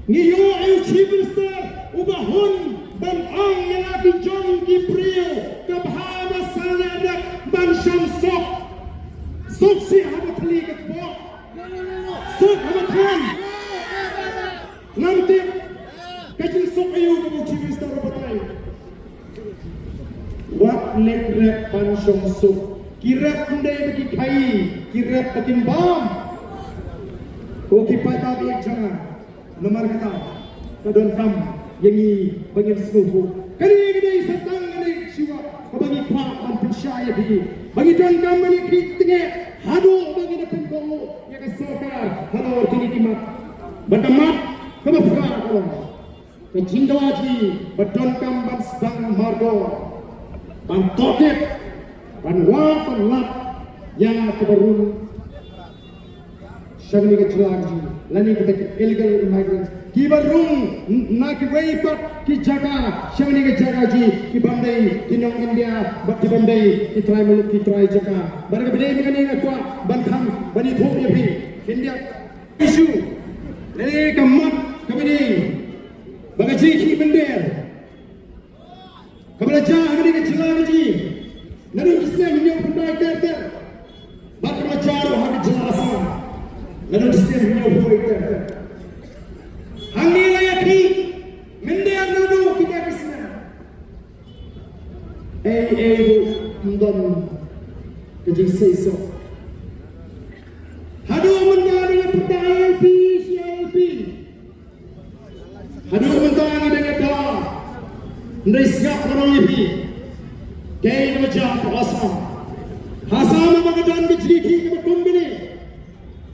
Ngi ïoh ïa u Chief Minister uba hun ban ong ïa la ki jong ki briew ka bha ba sa leh ban shong suk. Suk sih haba thli ka tbok. Suk haba thli. Ngam tip ka jingsuk aïu kaba u Chief Minister u batai. Wat leh rep ban shong suk. Ki rep ym dei ba ki khaïi, ki rep ba kin bam. Ko ki paidbah jong nga. Namar kata ka donkam ïa ngi ba ngin sngewthuh. Kane ka dei sa tang kane shuwa kaba ngi kwah ban pynshai ïa phi. Ba ngi donkam ban ïa phi tnge haduh ba ngin da pynkohnguh ïa ka sorkar halor kine ki mat. Bad ka mat kaba phra ka long ka jingdawa jong ngi ba donkam ban sdang mardor, ban tohkit, ban wad ban lap ïa kaba rung sha kane ka jylla ka jong ngi, lane kita ki illegal immigrants kiba rung na kiwei pat ki jaka sha kane ka jaka jong ngi, ki bym dei ki nong India bad ki bym dei ki trai muluk ki trai jaka. Bad kaba dei ma kane nga kwah ban khang ban ïathuh ïa phi khyndiat. Issue lane ka mat kaba dei ba ka jingkhih mynder kaba la jia ha kane ka jylla ka jong ngi naduh ki snem hynñiewphew khyndai ter ter bad kaba la jia ruh ha ka jylla Assam naduh ki snem hynñiewphew wei ter ter. Hangne la ïakhih mynder naduh kita ki snem. Ei ei ruh ym don ka jingseisoh. Haduh mynta ngi pynta I L P shi I L P. Haduh mynta ngi dang ïa pla. Ndai siap ka nong ïa phi. Kaei kaba jia ha Assam. Ha Assam ba ka don ka jingïakhih kaba kum kane.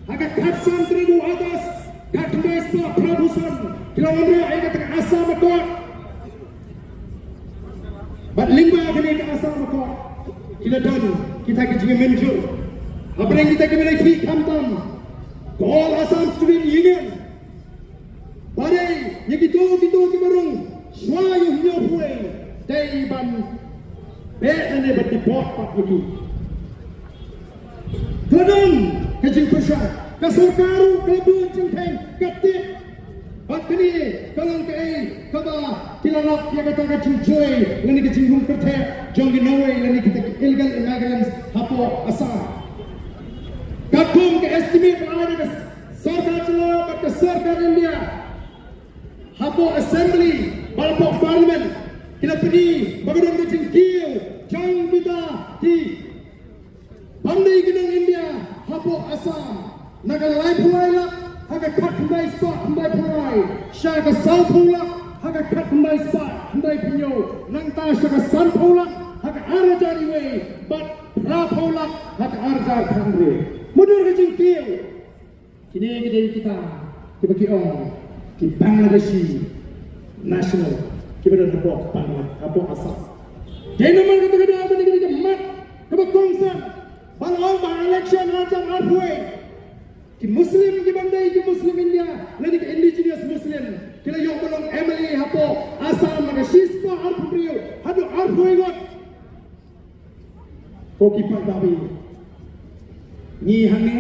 Ha ka khatsan tarik u August, khatkhyndai spah phra phew san, ki la wanrah ïa kata ka Assam Accord. Bad lyngba kane ka Assam Accord ki la don kita ki jingmynjur. Hapdeng kita kiba la khih khamtam, ka All Assam Student Union. Ba dei ïa kito kito kiba rung shuwa ïa u hynñiewphew wei dei ban beh lane ban deport pat ïa ki. Ka don ka jingpyrshah, ka sorkar ruh ka la buh jingkheiñ, ka tip ba kane ka long kaei kaba ki la lap ïa kata ka jingjoi lane ka jingrung kyrtheh jong ki nongwei lane kita ki illegal immigrants hapoh Assam. Katkum ka estimate ba la ai da ka sorkar jylla bad ka sorkar India hapoh assembly bad hapoh parliament, ki la pyni ba ka don ka jingkiew jong kita ki bym dei ki nong India hapoh Assam na ka laiphew lai lak ha ka khatkhyndai spah khyndaiphew lai, sha ka sawphew lak ha ka khatkhyndai spah khyndaiphew hynñiew, nangta sha ka sanphew lak ha ka ar hajar wei bad phraphew lak ha ka ar hajar khathynriew. Mutdur ka jingkiew. Kine ki dei kita kiba ki ong ki Bangladeshi national kiba don hapoh Bangla-, hapoh Assam. Dei namar kata ka daw ba kine ki mat kaba kongsan ba la ong ba election arhajar arphew wei ki Muslim ki bym dei ki Muslim India lane ki indigenous Muslim ki la ïoh ban long M L A hapoh Assam na ka shispah arphew hynriew haduh arphew wei ngut. Ko ki paidbah, ngi hangne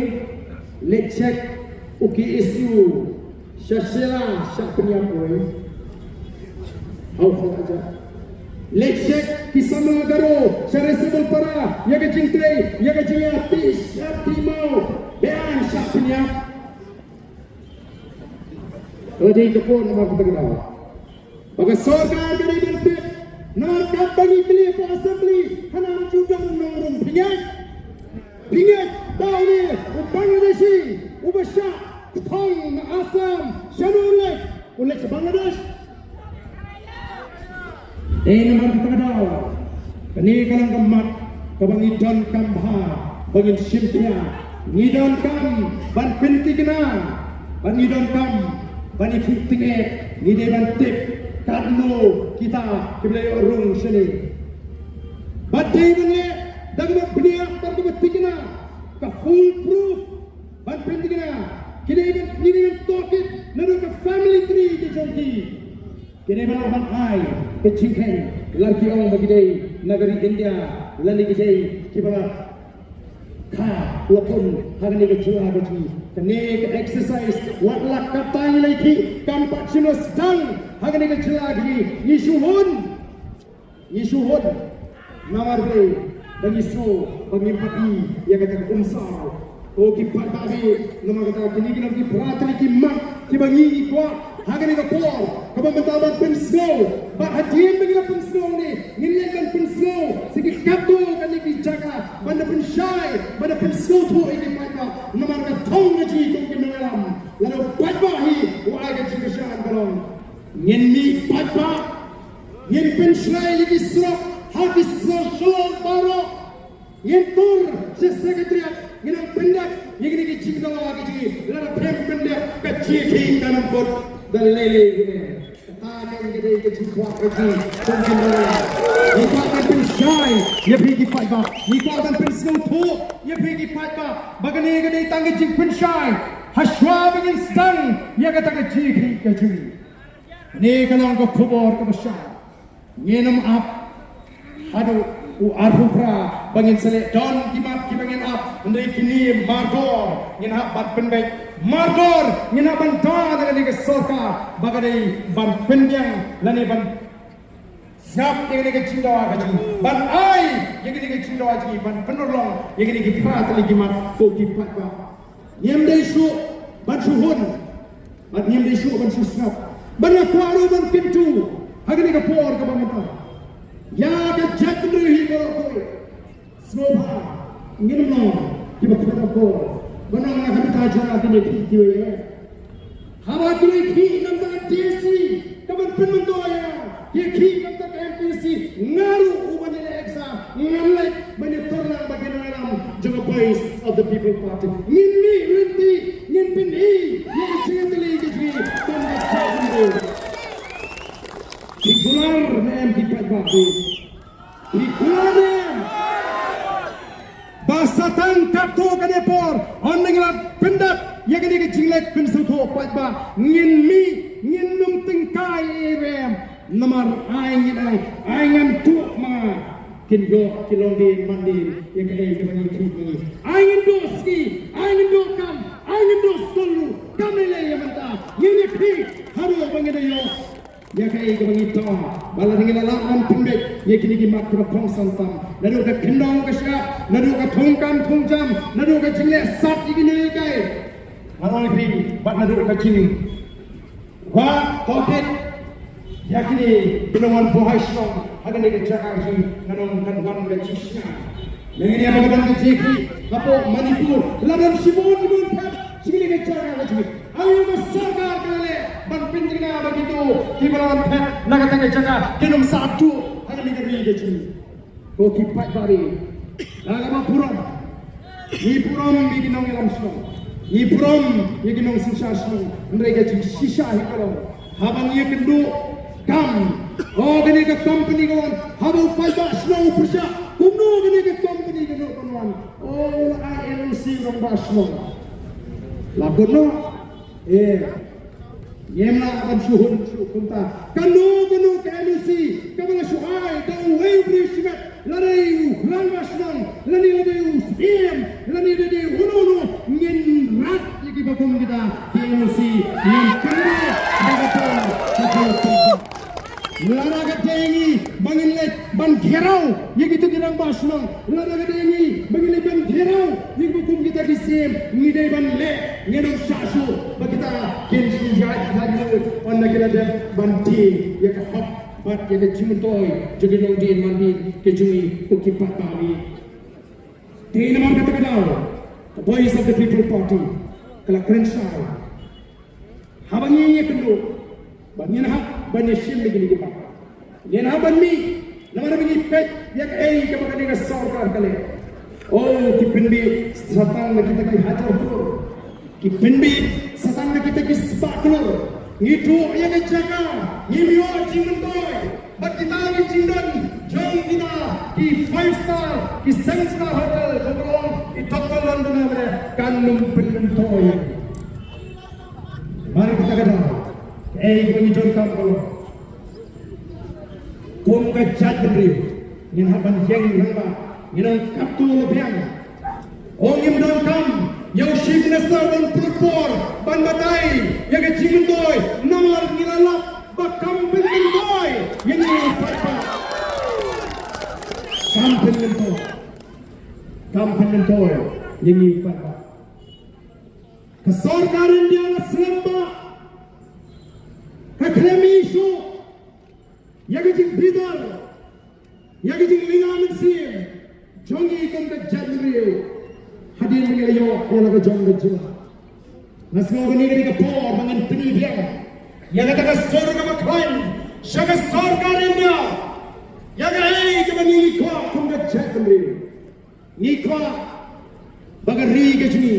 leit check u K S U sha Shella sha Pynïap wei. Hau hau aja. Leit check ki samla Garo sha Resabelpara ïa ka jingtrei ïa ka jingïapishap ti maw. Bean sha Pynïap. Ba dei ka por namar kata ka daw ba ka sorkar ka dei ban tip. Namar katba ngi kylli hapoh Assembly, hana ym ju don nongrung pynïaid. Pynïaid ba une u Bangladeshi uba shah kthong na Assam, shano u leit? U leit sha Bangladesh. Dei namar kata ka daw, kane ka long ka mat kaba ngi donkam bha ba ngin shim khia. Ngi donkam ban pynthikna, bad ngi donkam ban ïathuh tyngeh. Ngi dei ban tip katno kita kiba la ïoh rung shane. Bad dei ban leh da kaba bniah bad kaba thikna, ka foolproof. Ban pynthikna, ki dei ban, ngi dei ban tohkit naduh ka family tree ka jong ki. Ki dei ban lah ban ai ka jingkheiñ, lada ki ong ba ki dei na ka ri India, lane ki dei kiba la kha, la pun ha kane ka jylla ka jong ngi. Kane ka exercise, wat la katta ngi la ïakhih, kam pat shym la sdang ha kane ka jylla ka jong ngi. Ngi shu hun. Ngi shu hun. Namar balei? Ba ngi sngew ba ngim pat i ïa kata ka umsaw. Ko ki paidbah, namar kata kine ki long ki para tylli ki mat kiba ngi kwah ha kane ka por kaba mynta ban pynsngew. Bad hadien ba ngi la pynsngew ne, ngin leit ban pynsngew sha ki katto katne ki jaka ban da pynshai, ban da pynsngewthuh ïa ki paidbah. Namar ka thong ka jong ngi kum ki nongïalam, lada u paidbah hi u ai ka jingkyrshan, ka long ngin mih paidbah. Ngin pynshlei ïa ki surok ha ki surok shlong baroh. Ngin tur sha Secretariat, ngin ong pyndep ïa kine ki jingdawa ki jong ngi. Lada phim pyndep, ka jingïakhih kan ym kut da lei lei ruh. Kata ka dei ka jingkwah ka jong ngi. Ngi kwah ban pynshai ïa phi ki paidbah. Ngi kwah ban pynsngewthuh ïa phi ki paidbah ba kane ka dei tang ka jingpynshai hashwa ba ngin sdang ïa kata ka jingïakhih ka jong ngi. Kane ka long ka khubor kaba shai. Ngin ym ap haduh u arphew phra ba ngin sa leh. Don ki mat kiba ngin ap, hynrei kine mardor ngin hap ban pynbeit. Mardor ngin hap ban da na kane ka sorkar ba ka dei ban pynbiang lane ban sngap ïa kane ka jingdawa ka jong ngi, ban ai ïa kane ka jingdawa jong ngi, ban pynurlong ïa kine ki para tylli ki mat, ko ki paidbah. Ngim dei shuh ban shu hun, bad ngim dei shuh ban shu sngap. Bad nga kwah ruh ban kyntu ha kane ka por kaba mynta ïa ka jaitbynriew hi baroh kawei. Sngewbha ngin ym long kiba khlem akor ban ong na ka bynta jong nga kin ïakhih kiwei. Haba ki la ïakhih na ka bynta ka D C, ka ban pynmyntoi ïa nga, ki ïakhih na ka bynta ka M P C, nga ruh uba ngi leh exam ngan leit ban ïatur lang bad ki nongïalam jong ka Voice of the People Party. Ngin mih ryntih, ngin pyni ïa ka jingïatylli ka jong ngi kum ka jaitbynriew. Ki kular ne em ki paidbah? Ki kular ne em? Ba sa tang katto katne por, ynda ngi la pyndep ïa kane ka jingleit pynsngewthuh paidbah, ngin mih, ngin ym tyngkai ei ei ruh em. Namar ai ngin ai, ai ngan tuh ma nga, kin ïoh ki longdien mandien ïa kaei kaba ngi ïakhih ma ngi. Ai ngin duh sngi, ai ngin duh kam, ai ngin duh skul ruh, kam lei lei ïa mynta. Ngin ïakhih haduh ba ngin da ïoh ïa kaei kaba ngi dawa. Ba lada ngi la lah ban pynbeit ïa kine ki mat kiba kongsan tam, naduh ka kyndong ka shyiap, naduh ka thungkam thungjam, naduh ka jingleh sat ïa ki nonghikai, ngan ong ïa phi, bad naduh ka jingwad tohkit ïa kine ki nongwan buhai shnong ha kane ka jaka ka jong ngi, ngan ong kan wan ka jingshngaiñ. Mynta ïa ba ka don ka jingïakhih hapoh Manipur, la don shibun shibun pat sha kane ka jaka ka jong ngi. Aïu ba sorkar ka la leh ban pynthikna ba kito kiba la wan phet na kata ka jaka kin ym sah tuh ha kane ka ri ka jong ngi? Ko ki paidbah, ngi la burom, ngi burom ïa ki nongïalam shnong, ngi burom ïa ki nongsynshar shnong, hynrei ka jingshisha hi ka long, haba ngi ïakynduh kam, o kane ka company ka wan, haba u paidbah shnong u pyrshah, kumno kane ka company kano kan wan? O, la ai N O C rangbah shnong. La kumno? Eh, ngim lah ban shu hun shu kumta. Kano kano ka N O C kaba la shu ai da uwei u briew shimet, lane u rangbah shnong, lane lada u syiem, lane lada uno uno, ngin rat ïa kiba kum kita ki N O C, ngin kynmaw ba ka por ka por. Lada ka dei ngi ba ngin leit ban gheraw ïa kita ki rangbah shnong, lada ka dei ngi ba ngin leit ban gheraw ïa kiba kum kita ki syiem, ngi dei ban leh, ngin ym shah shuh ba kita kin shu ïaid ïaid lut Ban die ïa ka hok bad ïa ka jingmyntoi jong ki longdien mandien ki jong ngi ko ki paidbah. Te namar kata ka daw ka Voice of the People Party ka la kren shai. Haba ngi ïa kynduh ba ngin hap ban ïa shim ïa kine ki mat, ngin hap ban mih namar ba ngi peit ïa kaei kaba kane ka sorkar ka leh. Oh, ki pynbeit sa tang na kita ki hajar klur. Ki pynbeit sa tang na kita ki spah klur. Ngi duh ïa ka jaka, ngim ïoh jingmyntoi. Bad kita ki jingdon jong kita ki five star, ki seven star hotel, jong ka long i Doctor Londoner, kan ym pynmyntoi. Mar kata ka daw, eh, ba ngi donkam ka long, kum ka jaitbynriew ngin hap ban ïeng rangbah, ngin ong katto la biang. Ong ngim donkam ïa u Chief Minister ban pynpor ban batai ïa ka jingmyntoi, namar ngi la lap ba kam pynmyntoi ïa ngi u paidbah. Kam pynmyntoi, kam pynmyntoi ïa ngi u paidbah. Ka sorkar India la slem bha, ka khlem ïoh shuh ïa ka jingbidar, ïa ka jinglynga mynsiem jong ngi kum ka jaitbynriew. Hadien ba ngi la ïoh ïa la ka jong ka jylla, nga sngew kane ka dei ka por ba ngin pyni biang ïa kata ka sur kaba khlaiñ sha ka sorkar India ïa kaei kaba ngi ngi kwah kum ka jaitbynriew. Ngi kwah ba ka ri ka jong ngi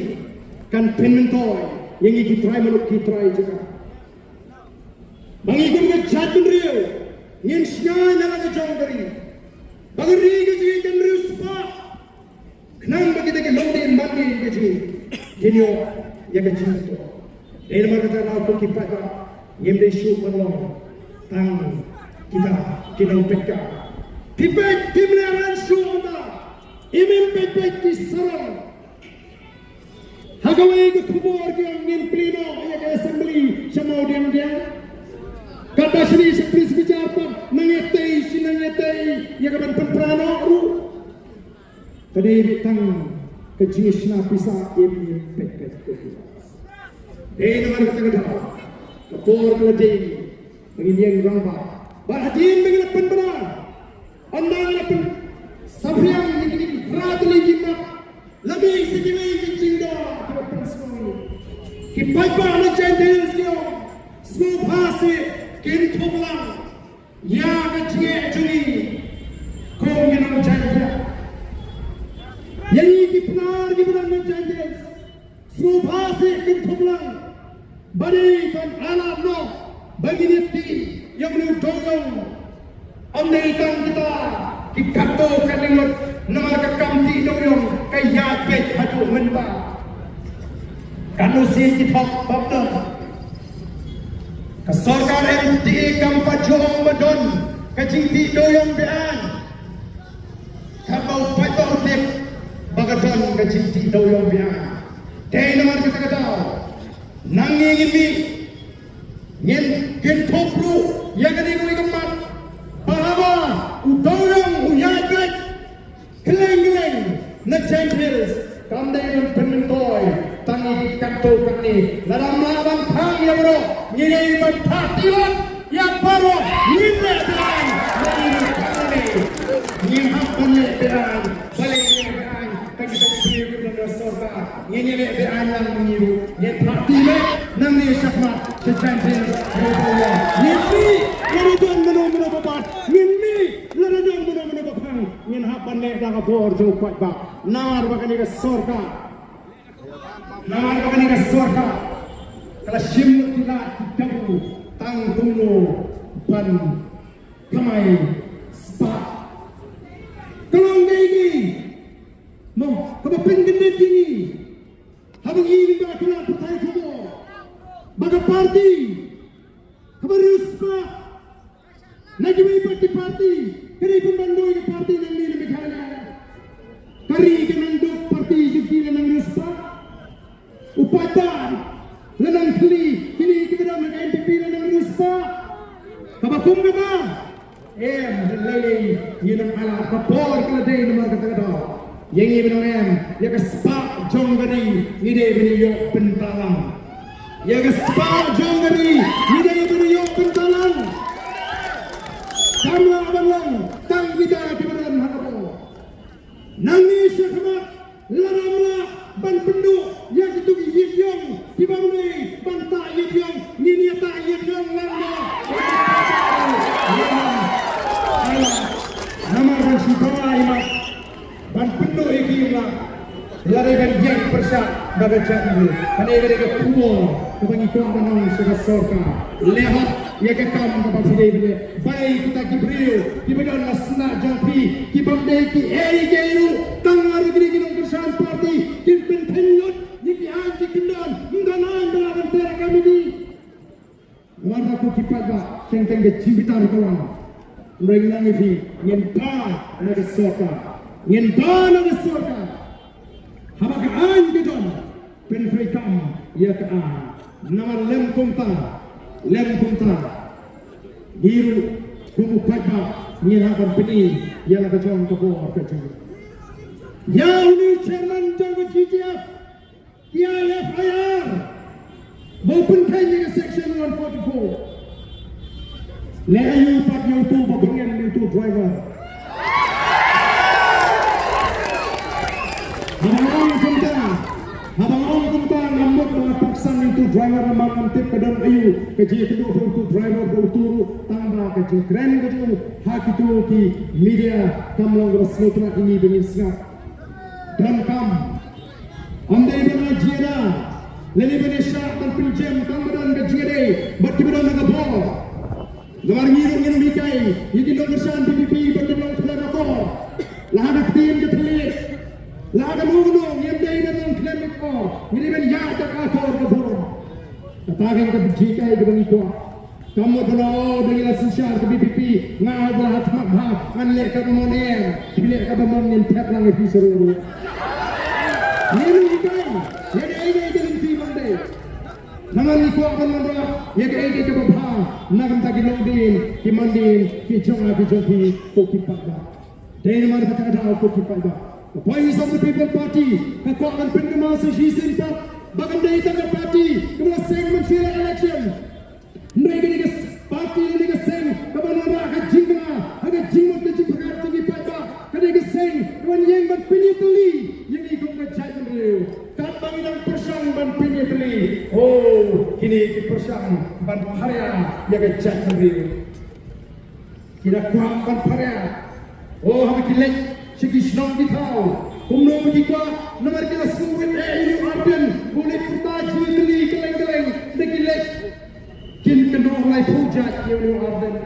kan pynmyntoi ïa ngi ki trai muluk ki trai jaka. Ba ngi kum ka jaitbynriew ngin shngaiñ ïa la ka jong ka ri. Ba ka ri ka jong ngi kan riewspah, khnang ba kita ki longdien mandien ka jong ngi kin ïoh ïa ka jingmyntoi. Dei namar kata nga ong ko ki paidbah, ngim dei shuh ban long tang kita ki nongpeitkai. Phi peit, phim leh rang shuh mynta. Im im peit peit ki sarong. Ha kawei ka khubor ki ong ngin plie noh ïa ka assembly sha Mawdiangdiang. Katba shane sha Police Bazar pat nang ïatei, shi nang ïatei ïa ka ban pynpra noh ruh. Ka dei beit tang ka jingshna pisa im im peit peit. Dei namar kata ka daw ka por ka la dei ba ngin ïeng rangbah. Bad hadien ba ngi la pynbna, ynda ngi la pynsaphriang ïa kine ki para tylli ki mat, la mih sa kine ki jingdon kiba pynsngew ïa ngi. Ki paidbah na Jaintia Hills ki ong, sngewbha seh kynthup lang ïa ka jingeh jong ngi kum ki nong Jaintia. Ïa ngi ki Pnar kiba don na Jaintia Hills, sngewbha seh kynthup lang ba dei ban ailad noh ba ngin ïa tih ïa une u dewïong. Ym dei tang kita ki katto katne ngut, namar ka kam tih dewïong ka ïaid beit haduh mynta. Katno sien ki thok ba don. Ka sorkar M T A kam pat ju ong ba don ka jingtih dewïong be-aiñ. Katba u paidbah u tip ba ka don ka jingtih dewïong be-aiñ. Dei namar kata ka daw nangne ngin mih, ngin kynthup ruh ïa kane kawei ka mat ba haba u dewïong u ïaid beit kylleng kylleng na Jaintia Hills, kam dei ban pynmyntoi tang ïa ki katto katne. Lada ym lah ban khang ïa baroh, ngi dei ban phah tilat ïa baroh. Ngin leh be-aiñ, ngin hap ban leh be-aiñ. Balei ngin leh be-aiñ? Tang kita ki briew ki don ha sorkar. Ngin ïaleh be-aiñ lang ma ngi ruh. Ngin phah tilat nangne shakhmat sha Jaintia Hills. Ngin mih lada don mano mano ba bat. Ngin mih lada don mano mano ba khang. Ngin hap ban leh da ka bor jong u paidbah. Namar ba kane ka sorkar, namar ba kane ka sorkar ka la shim lut ki lad ki kabu tang kumno ban kamai spah. Ka long kaei kaei mo kaba pynkyndit ïa ngi. Haba ngi, ngi ba ka la pathai khubor ba ka party kaba riewspah na kiwei pat ki party, ka dei pynban dei ka party nangne na Meghalaya. Ka ri ka nang duk, party jong ki la nang riewspah. U paidbah la nang thylli, kine kiba don ha ka N P P la nang riewspah. Kaba kum kata, em, lei lei ngin ym ailad, ka por ka la dei namar kata ka daw. Ïa ngi ban ong em ïa ka spah jong ka ri ngi dei ban ïoh bynta lang. Ïa ka spah jong ka ri ngi dei ban ïoh pyntalang. Kam lah ban long tang kita kiba don ha ka bor. Nangne shakhmat lada ym lah ban pynduh ïa kito ki ïit ïong kiba ym dei ban tah ïit ïong, ngin ïa tah ïit ïong lang ba. Namar ban shu kawai mat ban pynduh ïa ki ïa la, la dei ban ïeng pyrshah da ka jaitbynriew. Kane ka dei ka khubor kaba ngi kwah ban ong sha ka sorkar. Leh hok ïa ka kam kaba phi dei ban leh. Balei kita ki briew kiba don na sla jong phi, ki bym dei kiei kiei ruh, tang ar kine ki nongkyrshan party, kin pyntheiñ lut ïa ki aiñ ki kyndon, ym don aiñ ba lah ban ter ïa ka mini. Namar ba ko ki paidbah, teng teng ka jingbitar ka wan. Hynrei ngi nang ïa phi, ngin bha na ka sorkar. Ngin bha na ka sorkar. Haba ka aiñ ka don, pyntreikam ïa ka aiñ. Namar lym kumta, lym kumta, ngi ruh kum u paidbah ngin hap ban pyni ïa la ka jong ka bor ka jong. Ïa une u chairman jong ka G T F, ki ai F I R ba u pynkheiñ ïa ka section one forty-four. Leh aïu pat ïa uto ba byrngem ïa uto driver? Haba nga ong kumta, haba nga ong kumta, ngam mut ba nga pyrshang ïa uto driver namar ngam tip ka don aïu ka jingïakynduh ba uto driver ba uto ruh, tang ba ka jingkren ka jong u ha kito ki media kam long kaba sngewtynnat ïa ngi ba ngin sngap. Donkam. Ym dei ban ai jingïada lane ban ïashah ban pynjem tang ba don ka jingïadei bad kiba don ha ka bor. Namar ngi ruh ngin ym hikai ïa ki nongkyrshan V P P ba kin long khlem akor. La ha ka ktien ka thylliej, la ha kano kano, ngim dei ban long khlem akor. Ngi dei ban ïaid da ka akor ka burom. Kata ka dei ka jinghikai kaba ngi kwah. Kam mut ban ong ba ngi la synshar ka V P P, nga ba la ha khmat bha ngan leh kaba mon em, phi leh kaba mon, ngin thep lang ïa phi sha ruh ruh. Ngi ym hikai ïa kaei kaei ka lynti ban dei. Namar ngi kwah ban wanrah ïa kaei kaei kaba bha na ka bynta ki longdien, ki mandien, ki jong nga ki jong phi, ko ki paidbah. Dei namar kata ka daw, ko ki paidbah, ka Voice of the People Party ka kwah ban pynkynmaw sa shisien pat ba kam dei tang ka party kaba la seng ban shu ïaleh election. Hynrei ka dei ka party, ka dei ka seng kaban wanrah ka jingkyrkhu ha ka jingmut ka jingpyrkhat jong ki paidbah. Ka dei ka seng kaban ïeng ban pynïatylli ïa ngi kum ka jaitbynriew. Katba ngi dang pyrshang ban pynïatylli, oh, kine ki pyrshang ban pharia ïa ka jaitbynriew. Ki da kwah ban pharia. Oh, haba ki leit sha ki shnong ki thaw, kumno ba ki kwah, namar ki la sngewwit eh ïa u Ardent ba u leit pyrta jingïatylli kylleng kylleng. Da ki leit, kin kynnoh laiphew jait ïa u Ardent.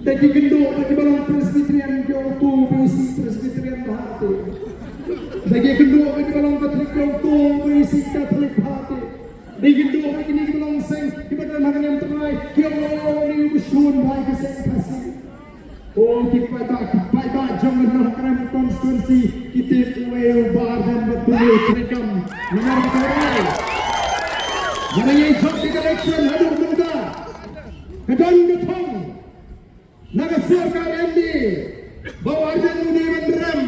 Da ki kynduh ba kiba long Presbyterian ki ong to ba isih Presbyterian bha te. Da ki kynduh ba kiba long Catholic ki ong to ba isih Catholic bha te. Dei ki duh ba kine kiba long seng kiba don ha ka niam trai ki ong, oh, ni u shun bha ïa ka seng Khasi. Oh, ki paidbah, ki paidbah jong ka Nongkrem constituency ki tip uei u Bah Ardent bad kumno u treikam. Namar ba ka rai, ba la ïai jop ïa ka election haduh mynta, ka don ka thong na ka sorkar M D A ba u Ardent u dei ban rem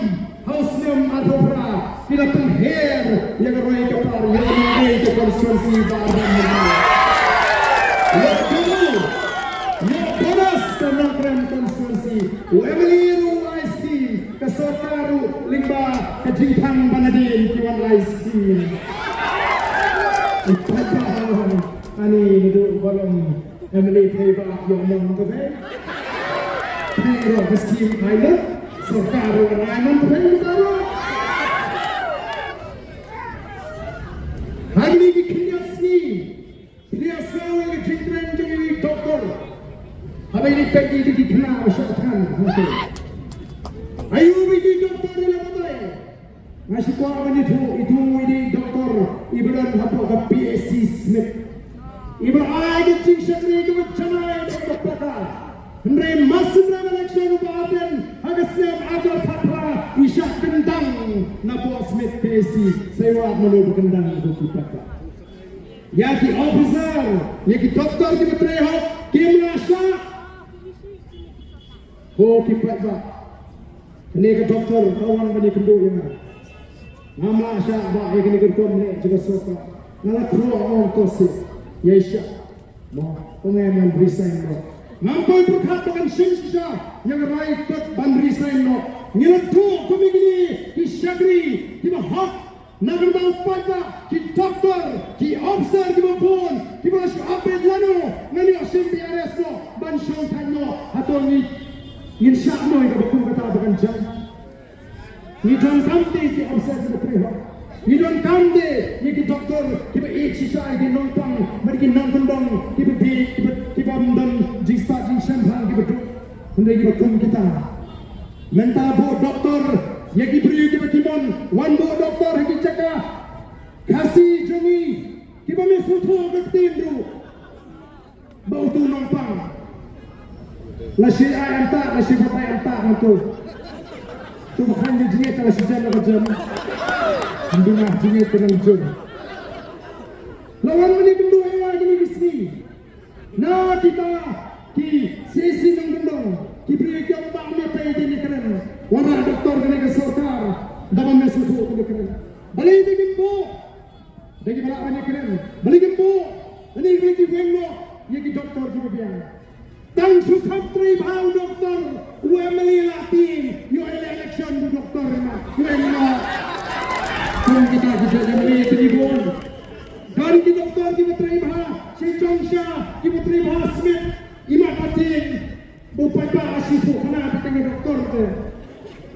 ha u snem arphew phra. Ki la pynher ïa ka roi ka par ïa ka Nongkrem constituency ba Ardent u dei. Ïa ka, ïa ka bonus ka Nongkrem constituency. U M L A ruh u ai skim, ka sorkar ruh lyngba ka jingthang ba nadien ki wan ai skim. Ki paidbah, ani naduh ba long M L A phi ba ïoh mon ka phi. Phi ïoh ka skim ai lut, sorkar ruh ai mon ka phi mynta ruh. Ha kine ki khyndiat sngi phi ïa sngew ïa ka jingkren jong i doktor. Haba i peit ïa ki khynnah ba shah thngan. Aïu ba i doktor i la batai. Nga shu kwah ban ïathuh, itu i dei doktor iba don hapoh ka P H C Smit, iba ai ka jingshakri kaba janai bad kaba paka. Hynrei mar shu ïaleh election u Bah Ardent ha ka snem arhajar khatphra i shah kyndang na poh Smit P H C. Sa ïa wad mano ba kyndang, ko ki paidbah. Ïa ki officer, ïa ki doktor kiba trei hok kim lah shah. Ko ki paidbah, kane ka doktor ka wan ban ïakynduh ïa nga. Ngam lah shah ba ïa kane ka rukom leh jong ka sorkar. Nga la khroh ong to se. Ïa sha. Mo, ong em ban resign mo. Ngam poi pyrkhat ba kan shim shisha ïa ka rai kot ban resign mo. Ngi la tuh kum ïa kine ki shakri kiba hok. Na ka bynta u paidbah, ki doktor, ki officer kiba bun kiba la shu update lano. Ngan ïoh shim B R S mo ban shong thait mo. Hato ngi, ngin shah mo ïa kaba kum kata ba kan jam? Ngi donkam de ki officer kiba trei hok. Ngi donkam de ïa ki doktor kiba ïeit shisha ïa ki nongpang bad ki nongkyndong kiba bieit, kiba, kiba ym don jingspah jingshemphang, kiba duk. Hynrei kiba kum kita. Mynta buh doktor ïa ki briew kiba ki mon, wan buh doktor ha ki jaka Khasi jong ngi kiba me sngewthuh ka ktien ruh. Ba utu u nongpang la shi ai anta, la shi batai anta nangtu. Tu ba khan jingïeit la shi jan la ka jan. Ndu na jingïeit ka nang jur. La wan mani bindu ewa kini ki sngi. Na kita ki sisi nang bendong ki briew ki ong ba me pei kini kren. Wan ra doktor kini ka sorkar da ba me sngewthuh kini kren. Balei te kim buh? Da kiba lah ban ïakren. Balei kim buh? Lane balei ki weng noh ïa ki doktor kiba biang? Tang shu kham trei bha u doktor, u M L A la tieng, ïoh ïa la election u doktor ma. U M L A. Kum kita ki jait M L A te ki bun. Don ki doktor kiba trei bha, shi jong sha kiba trei bha Smith, i mat ba tieng. Ba u paidbah a shu thuh khana ba teng doktor te.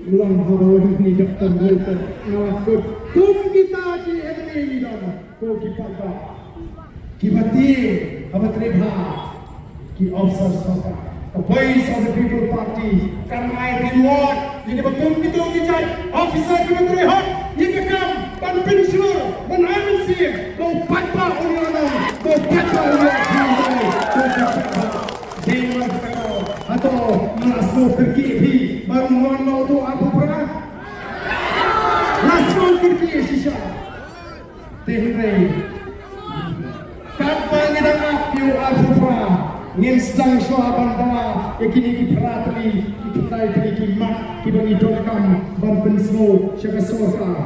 Long haba wei ni doktor wei te. Nga la kut kum kita ki M L A ni dong. Ko ki paidbah. Kiba tieng haba trei bha. Ki officer sorkar. The Voice of the People Party kan ai reward ïa kiba kum kito ki jait officer kiba trei hok ïa ka kam ban pynshlur, ban ai mynsiem ba u paidbah un ïoh nong, ba u paidbah un ïoh nong, ba u paidbah. Dei namar kata ka daw, hato nga la sngewkyrkieh phi ba ruh ngan long uto arphew phra? Nga la sngewkyrkieh shisha. Te hynrei katba ngi dang ap ïa u arphew phra, ngin sdang shuwa ban dawa ïa kine ki phra tylli, ki khyndai tylli ki mat kiba ngi donkam ban pynsngew sha ka sorkar.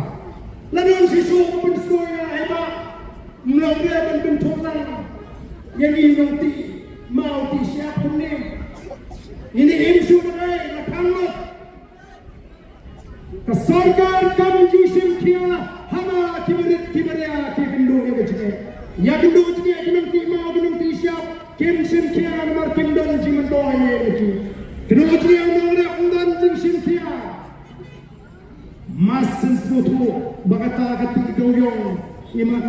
La don shisha ban pynsngew ïa nga, ai ba Mlong re ban kynthoh lang ïa ngi nongtih maw tih shyiap kumne. Ngi ne im shu dang ai la khang lut. Ka sorkar kam ju shim khia haba ki barit ki baria ki kynduh ïa ka jingeh. Ïa kynduh jingeh ki nongtih maw ki nongtih shyiap kim shim khia namar kim don jingmyntoi ïa ki. Kynduh jingeh u nongrep ym don jingshim khia. Mas sngewthuh ba kata ka tih dewiong imat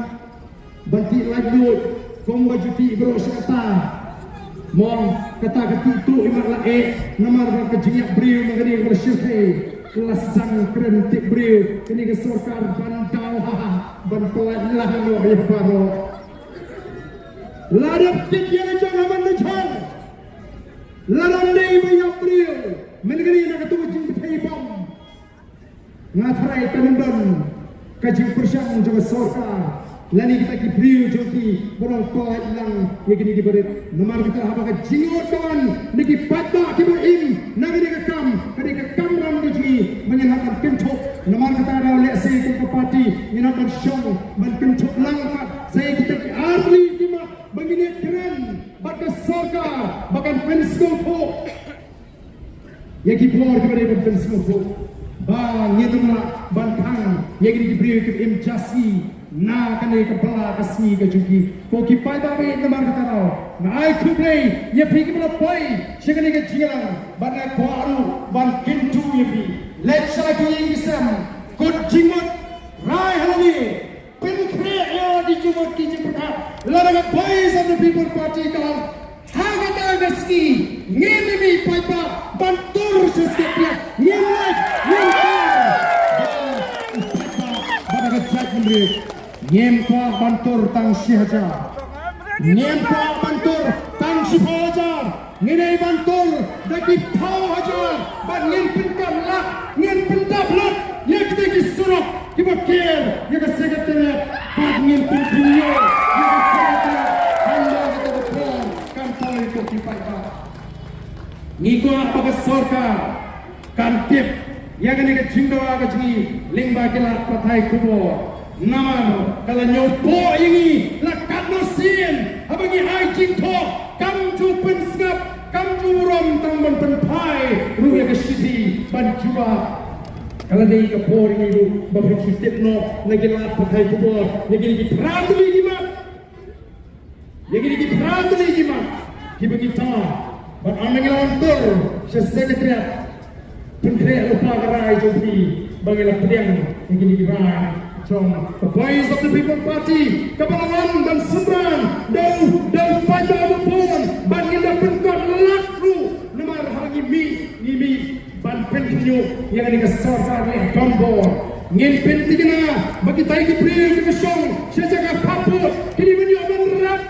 ban tih laitluid kumba ju tih baroh shi katta. Mo kata ka tih tuh imat la eh namar ba ka jingïap briew na kane ka shirkhei la sdang kren tip briew kane ka sorkar ban daw ha ban pynlait lang noh ïa baroh. La dep tip ïa la jong ha man da jong la dang dei ba ïap briew man kane na katu ka jingpynthei bom. Nga tharai ka myndon ka jingpyrshang jong ka sorkar lane kita ki briew jong ki ba dang pynlait lang ïa kine ki barit. Namar kata haba ka jingngeit ka wan na ki paidbah kiba im na kane ka kam, kane ka kamram ka jong ngi ba ngin hap ban kynthup. Namar kata da lehse kum ka party ngin hap ban shong ban kynthup lang pat sa ïa kita ki artylli ki mat ba ngin ïa kren bad ka sorkar ba kan pynsngewthuh. Ïa ki bor kiba dei ban pynsngewthuh ba ngin ym lah ban khang ïa kine ki briew kiba im jasi na kane ka bylla ka sngi ka jong ki. Ko ki paidbah ba ïeit, namar kata ruh nga ai khublei ïa phi kiba la poi sha kane ka jingïalang bad nga kwah ruh ban kyntu ïa phi. Leit sha ki ïing ki sem, kut jingmut, rai ha lade. Pynkhreh ïa ki jingmut ki jingpyrkhat. Lada ka Voice of the People Party ka ong ha kata ka sngi ngin ïa mih paidbah ban tur sha Syiemlieh. Ngin leit, ngin tur. Ba u paidbah ba da ka jaitbynriew. Ngim kwah ban tur tang shi hajar. Ngim kwah ban tur tang shiphew hajar. Ngin ïa ban tur da ki phew hajar bad ngin pynkam lak, ngin pyndap lut ïa kita ki surok kiba ker ïa ka Secretariat bad ngin pynkynñiuh ïa ka Secretariat. Hynda kata ka por kan poi ko ki paidbah. Ngi kwah ba ka sorkar kan tip ïa kane ka jingdawa ka jong ngi lyngba ki lad pathai khubor. Namar ka la ñiewpoh ïa ngi la katno sien haba ngi ai jingthoh, kam ju pynsngap, kam ju burom tang ban pynphai ruh ïa ka shithi ban jubab. Ka la dei ka por ïa ngi ruh ba phin shu tip noh na ki lad pathai khubor ïa kine ki phra tylli ki mat. Ïa kine ki phra tylli ki mat kiba ngi tah, bad ynda ngi la wan tur sha Secretariat, pynkhreh lypa ka rai jong phi ba ngi la pdiang ïa kine ki rai jong The Voice of the People Party kaba la wan ban synran da u, da u paidbah ba bun, bad ngin da pynkut lad ruh namar ha ngi mih, ngi mih ban pynkhynñiuh ïa kane ka sorkar leh donbor. Ngin pynthikna ba kita ki briew kiba shong sha jaka khappud ki dei ban ïoh ban rep,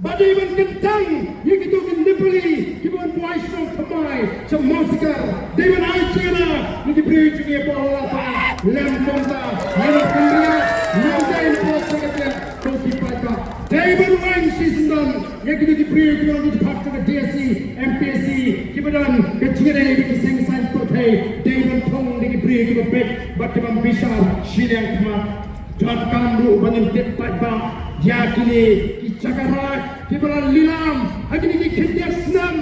ba dei ban kyntang ïa kito ki Nepali kiba wan buaid shnong thymmai sha Mawsikar. Dei ban ai jingïarap ïa ki briew jong ngi hapoh Lawlata. Lem kumta, ngin ïa pynriah, ngin ïa pynriah, ko ki paidbah. Dei ban weng shisyndon ïa kito ki briew kiba don ha ka D S C, M P S C, kiba don ka jingïadei bad ki seng saiñ pyrthei. Dei ban thung da ki briew kiba beit bad kiba bishar shiliang khmat. Donkam ruh ba ngin tip paidbah ïa kine ki jaka raid kiba la lilam ha kine ki khyndiat snem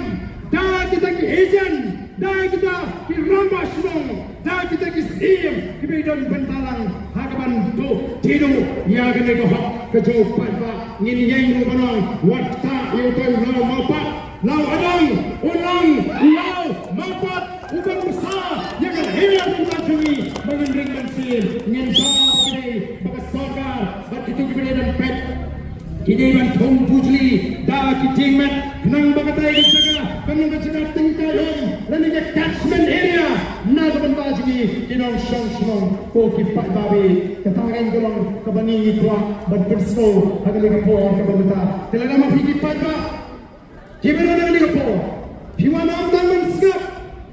da kita ki agent, da kita ki rangbah shnong, da kita ki syiem kiba don bynta lang ha kaban duh tyrwa ïa kane ka hok ka jong u paidbah. Ngin ïeng ruh ban ong, wat ktah ïa utai u Law Mawpat, Law Adong, u Law, u Law Mawpat, u ban bsa ïa ka heh bynta jong ngi ba ngin ring mynsiem. Ngin da ba ka sorkar bad kito kiba dei ban peit ki dei ban thung bujli da ki diengmet khnang ba katai ka jaka kan long ka jaka tyngkai um lane ka catchment area na ka bynta jong ngi ki nongshong shnong. Ko ki paidbah, kata ka long kaba ngi kwah ban pynsngew ha kane ka por kaba mynta. Te lada ma phi ki paidbah kiba don ha kane ka por, phi wan ym tang ban sngap,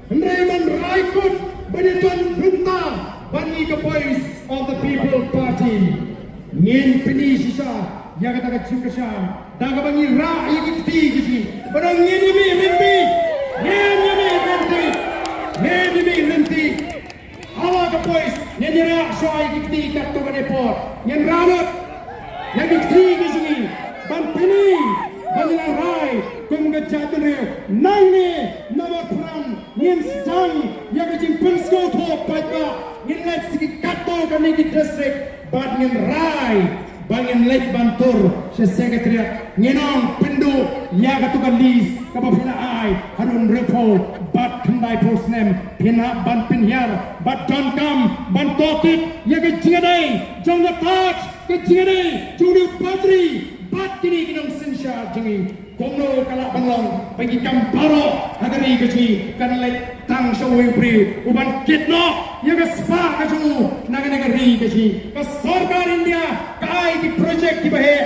hynrei ban rai kut ban ïadon bynta bad ngi ka Voice of the People Party. Ngin pyni shisha ïa kata ka jingkyrshan da kaba ngi rah ïa ki kti ki jong ngi. Ba dang ngin ïa mih lynti, ngin ïa mih lynti, ngin ïa mih lynti. Ha la ka Voice ngin ïa rah shuwa ïa ki kti katto katne por. Ngin rah lut ïa ki kti ki jong ngi ban pyni ba ngi la rai kum ka jaitbynriew. Nangne namar phran ngin sdang ïa ka jingpynsngewthuh paidbah. Ngin leit sha ki katto katne ki district bad ngin rai ba ngin leit ban tur sha Secretariat. Ngin ong pynduh ïa kato ka lease kaba phi la ai haduh hynriewphew bad khyndaiphew snem, phin hap ban pynhiar bad donkam ban tohkit ïa ka jingïadei jong ka Taj, ka jingïadei jong u Padri bad kine ki nongsynshar jong ngi. Kumno ka lah ban long ba ki kam baroh ha ka ri ka jong ngi kan leit tang sha uwei u briew u ban kit noh ïa ka spah ka jong u na kane ka ri ka jong ngi? Ka sorkar India ka ai ki project kiba heh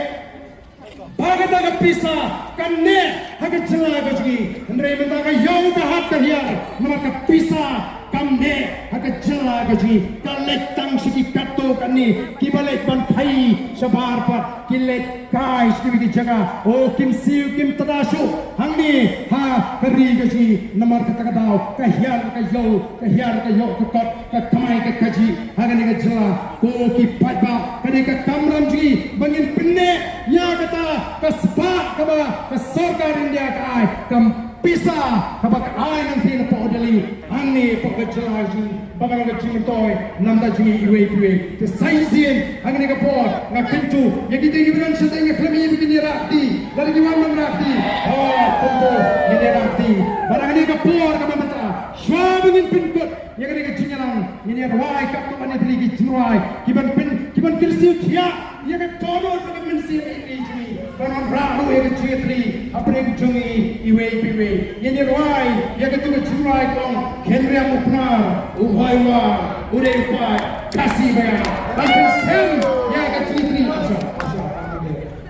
ba kata ka pisa kan neh ha ka jylla ka jong ngi, hynrei mynta ka ïew ka hat ka hiar namar ka pisa kam neh ha ka jylla ka jong ngi. Ka leit tang sha ki katto katne kiba leit ban khaii shabar pat, ki leit kai sha kiwei ki jaka. O, kim siew kim tada shuh hangne ha ka ri ka jong ngi namar kata ka daw ka hiar ka ïew, ka hiar ka ïew ka kot, ka kamai ka kajih ha kane ka jylla. Ko ki paidbah, kane ka kamram jong ngi ba ngin pynneh ïa kata ka spah kaba ka sorkar India ka ai, ka pisa kaba ka ai nangtei na poh Delhi hangne poh ka jylla jong ngi, ba ka long ka jingmyntoi na bynta jong ngi iwei pa iwei. Te sa shisien ha kane ka por nga kyntu ïa kito kiba don shatei, nga khlem ïa ba kin ïa rah kti, lada ki wan ban rah kti, oh, kumto ngin ïa rah kti. Bad ha kane ka por kaba mynta, shuwa ba ngin pynkut ïa kane ka jingïalang, ngin ïa rwai katto katne tylli ki jingrwai kiban pyn, kiban kyrsiew thiah ïa ka dohnud bad ka mynsiem ïeit jong ngi. Ban wanrah ruh ïa ka jingïatylli hapdeng jong ngi iwei pa iwei. Ngin ïa rwai ïa kato ka jingrwai ka long: Khynriam u Pnar, u Bhoi War, u dei u paid Khasi Baiar. Ban pynskhem ïa ka jingïatylli.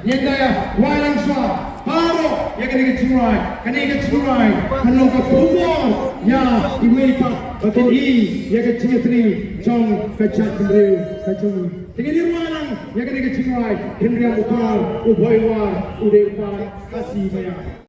Ngin da ïa rwai lang shuwa baroh ïa kane ka jingrwai. Kane ka jingrwai kan long ka khubor ïa iwei pat ba kin i ïa ka jingïatylli jong ka jaitbynriew ka jong ngi. Te ngin ïa rwai lang ïa kane ka jingrwai: Khynriam u Pnar, u Bhoi War, u dei u paid Khasi Baiar.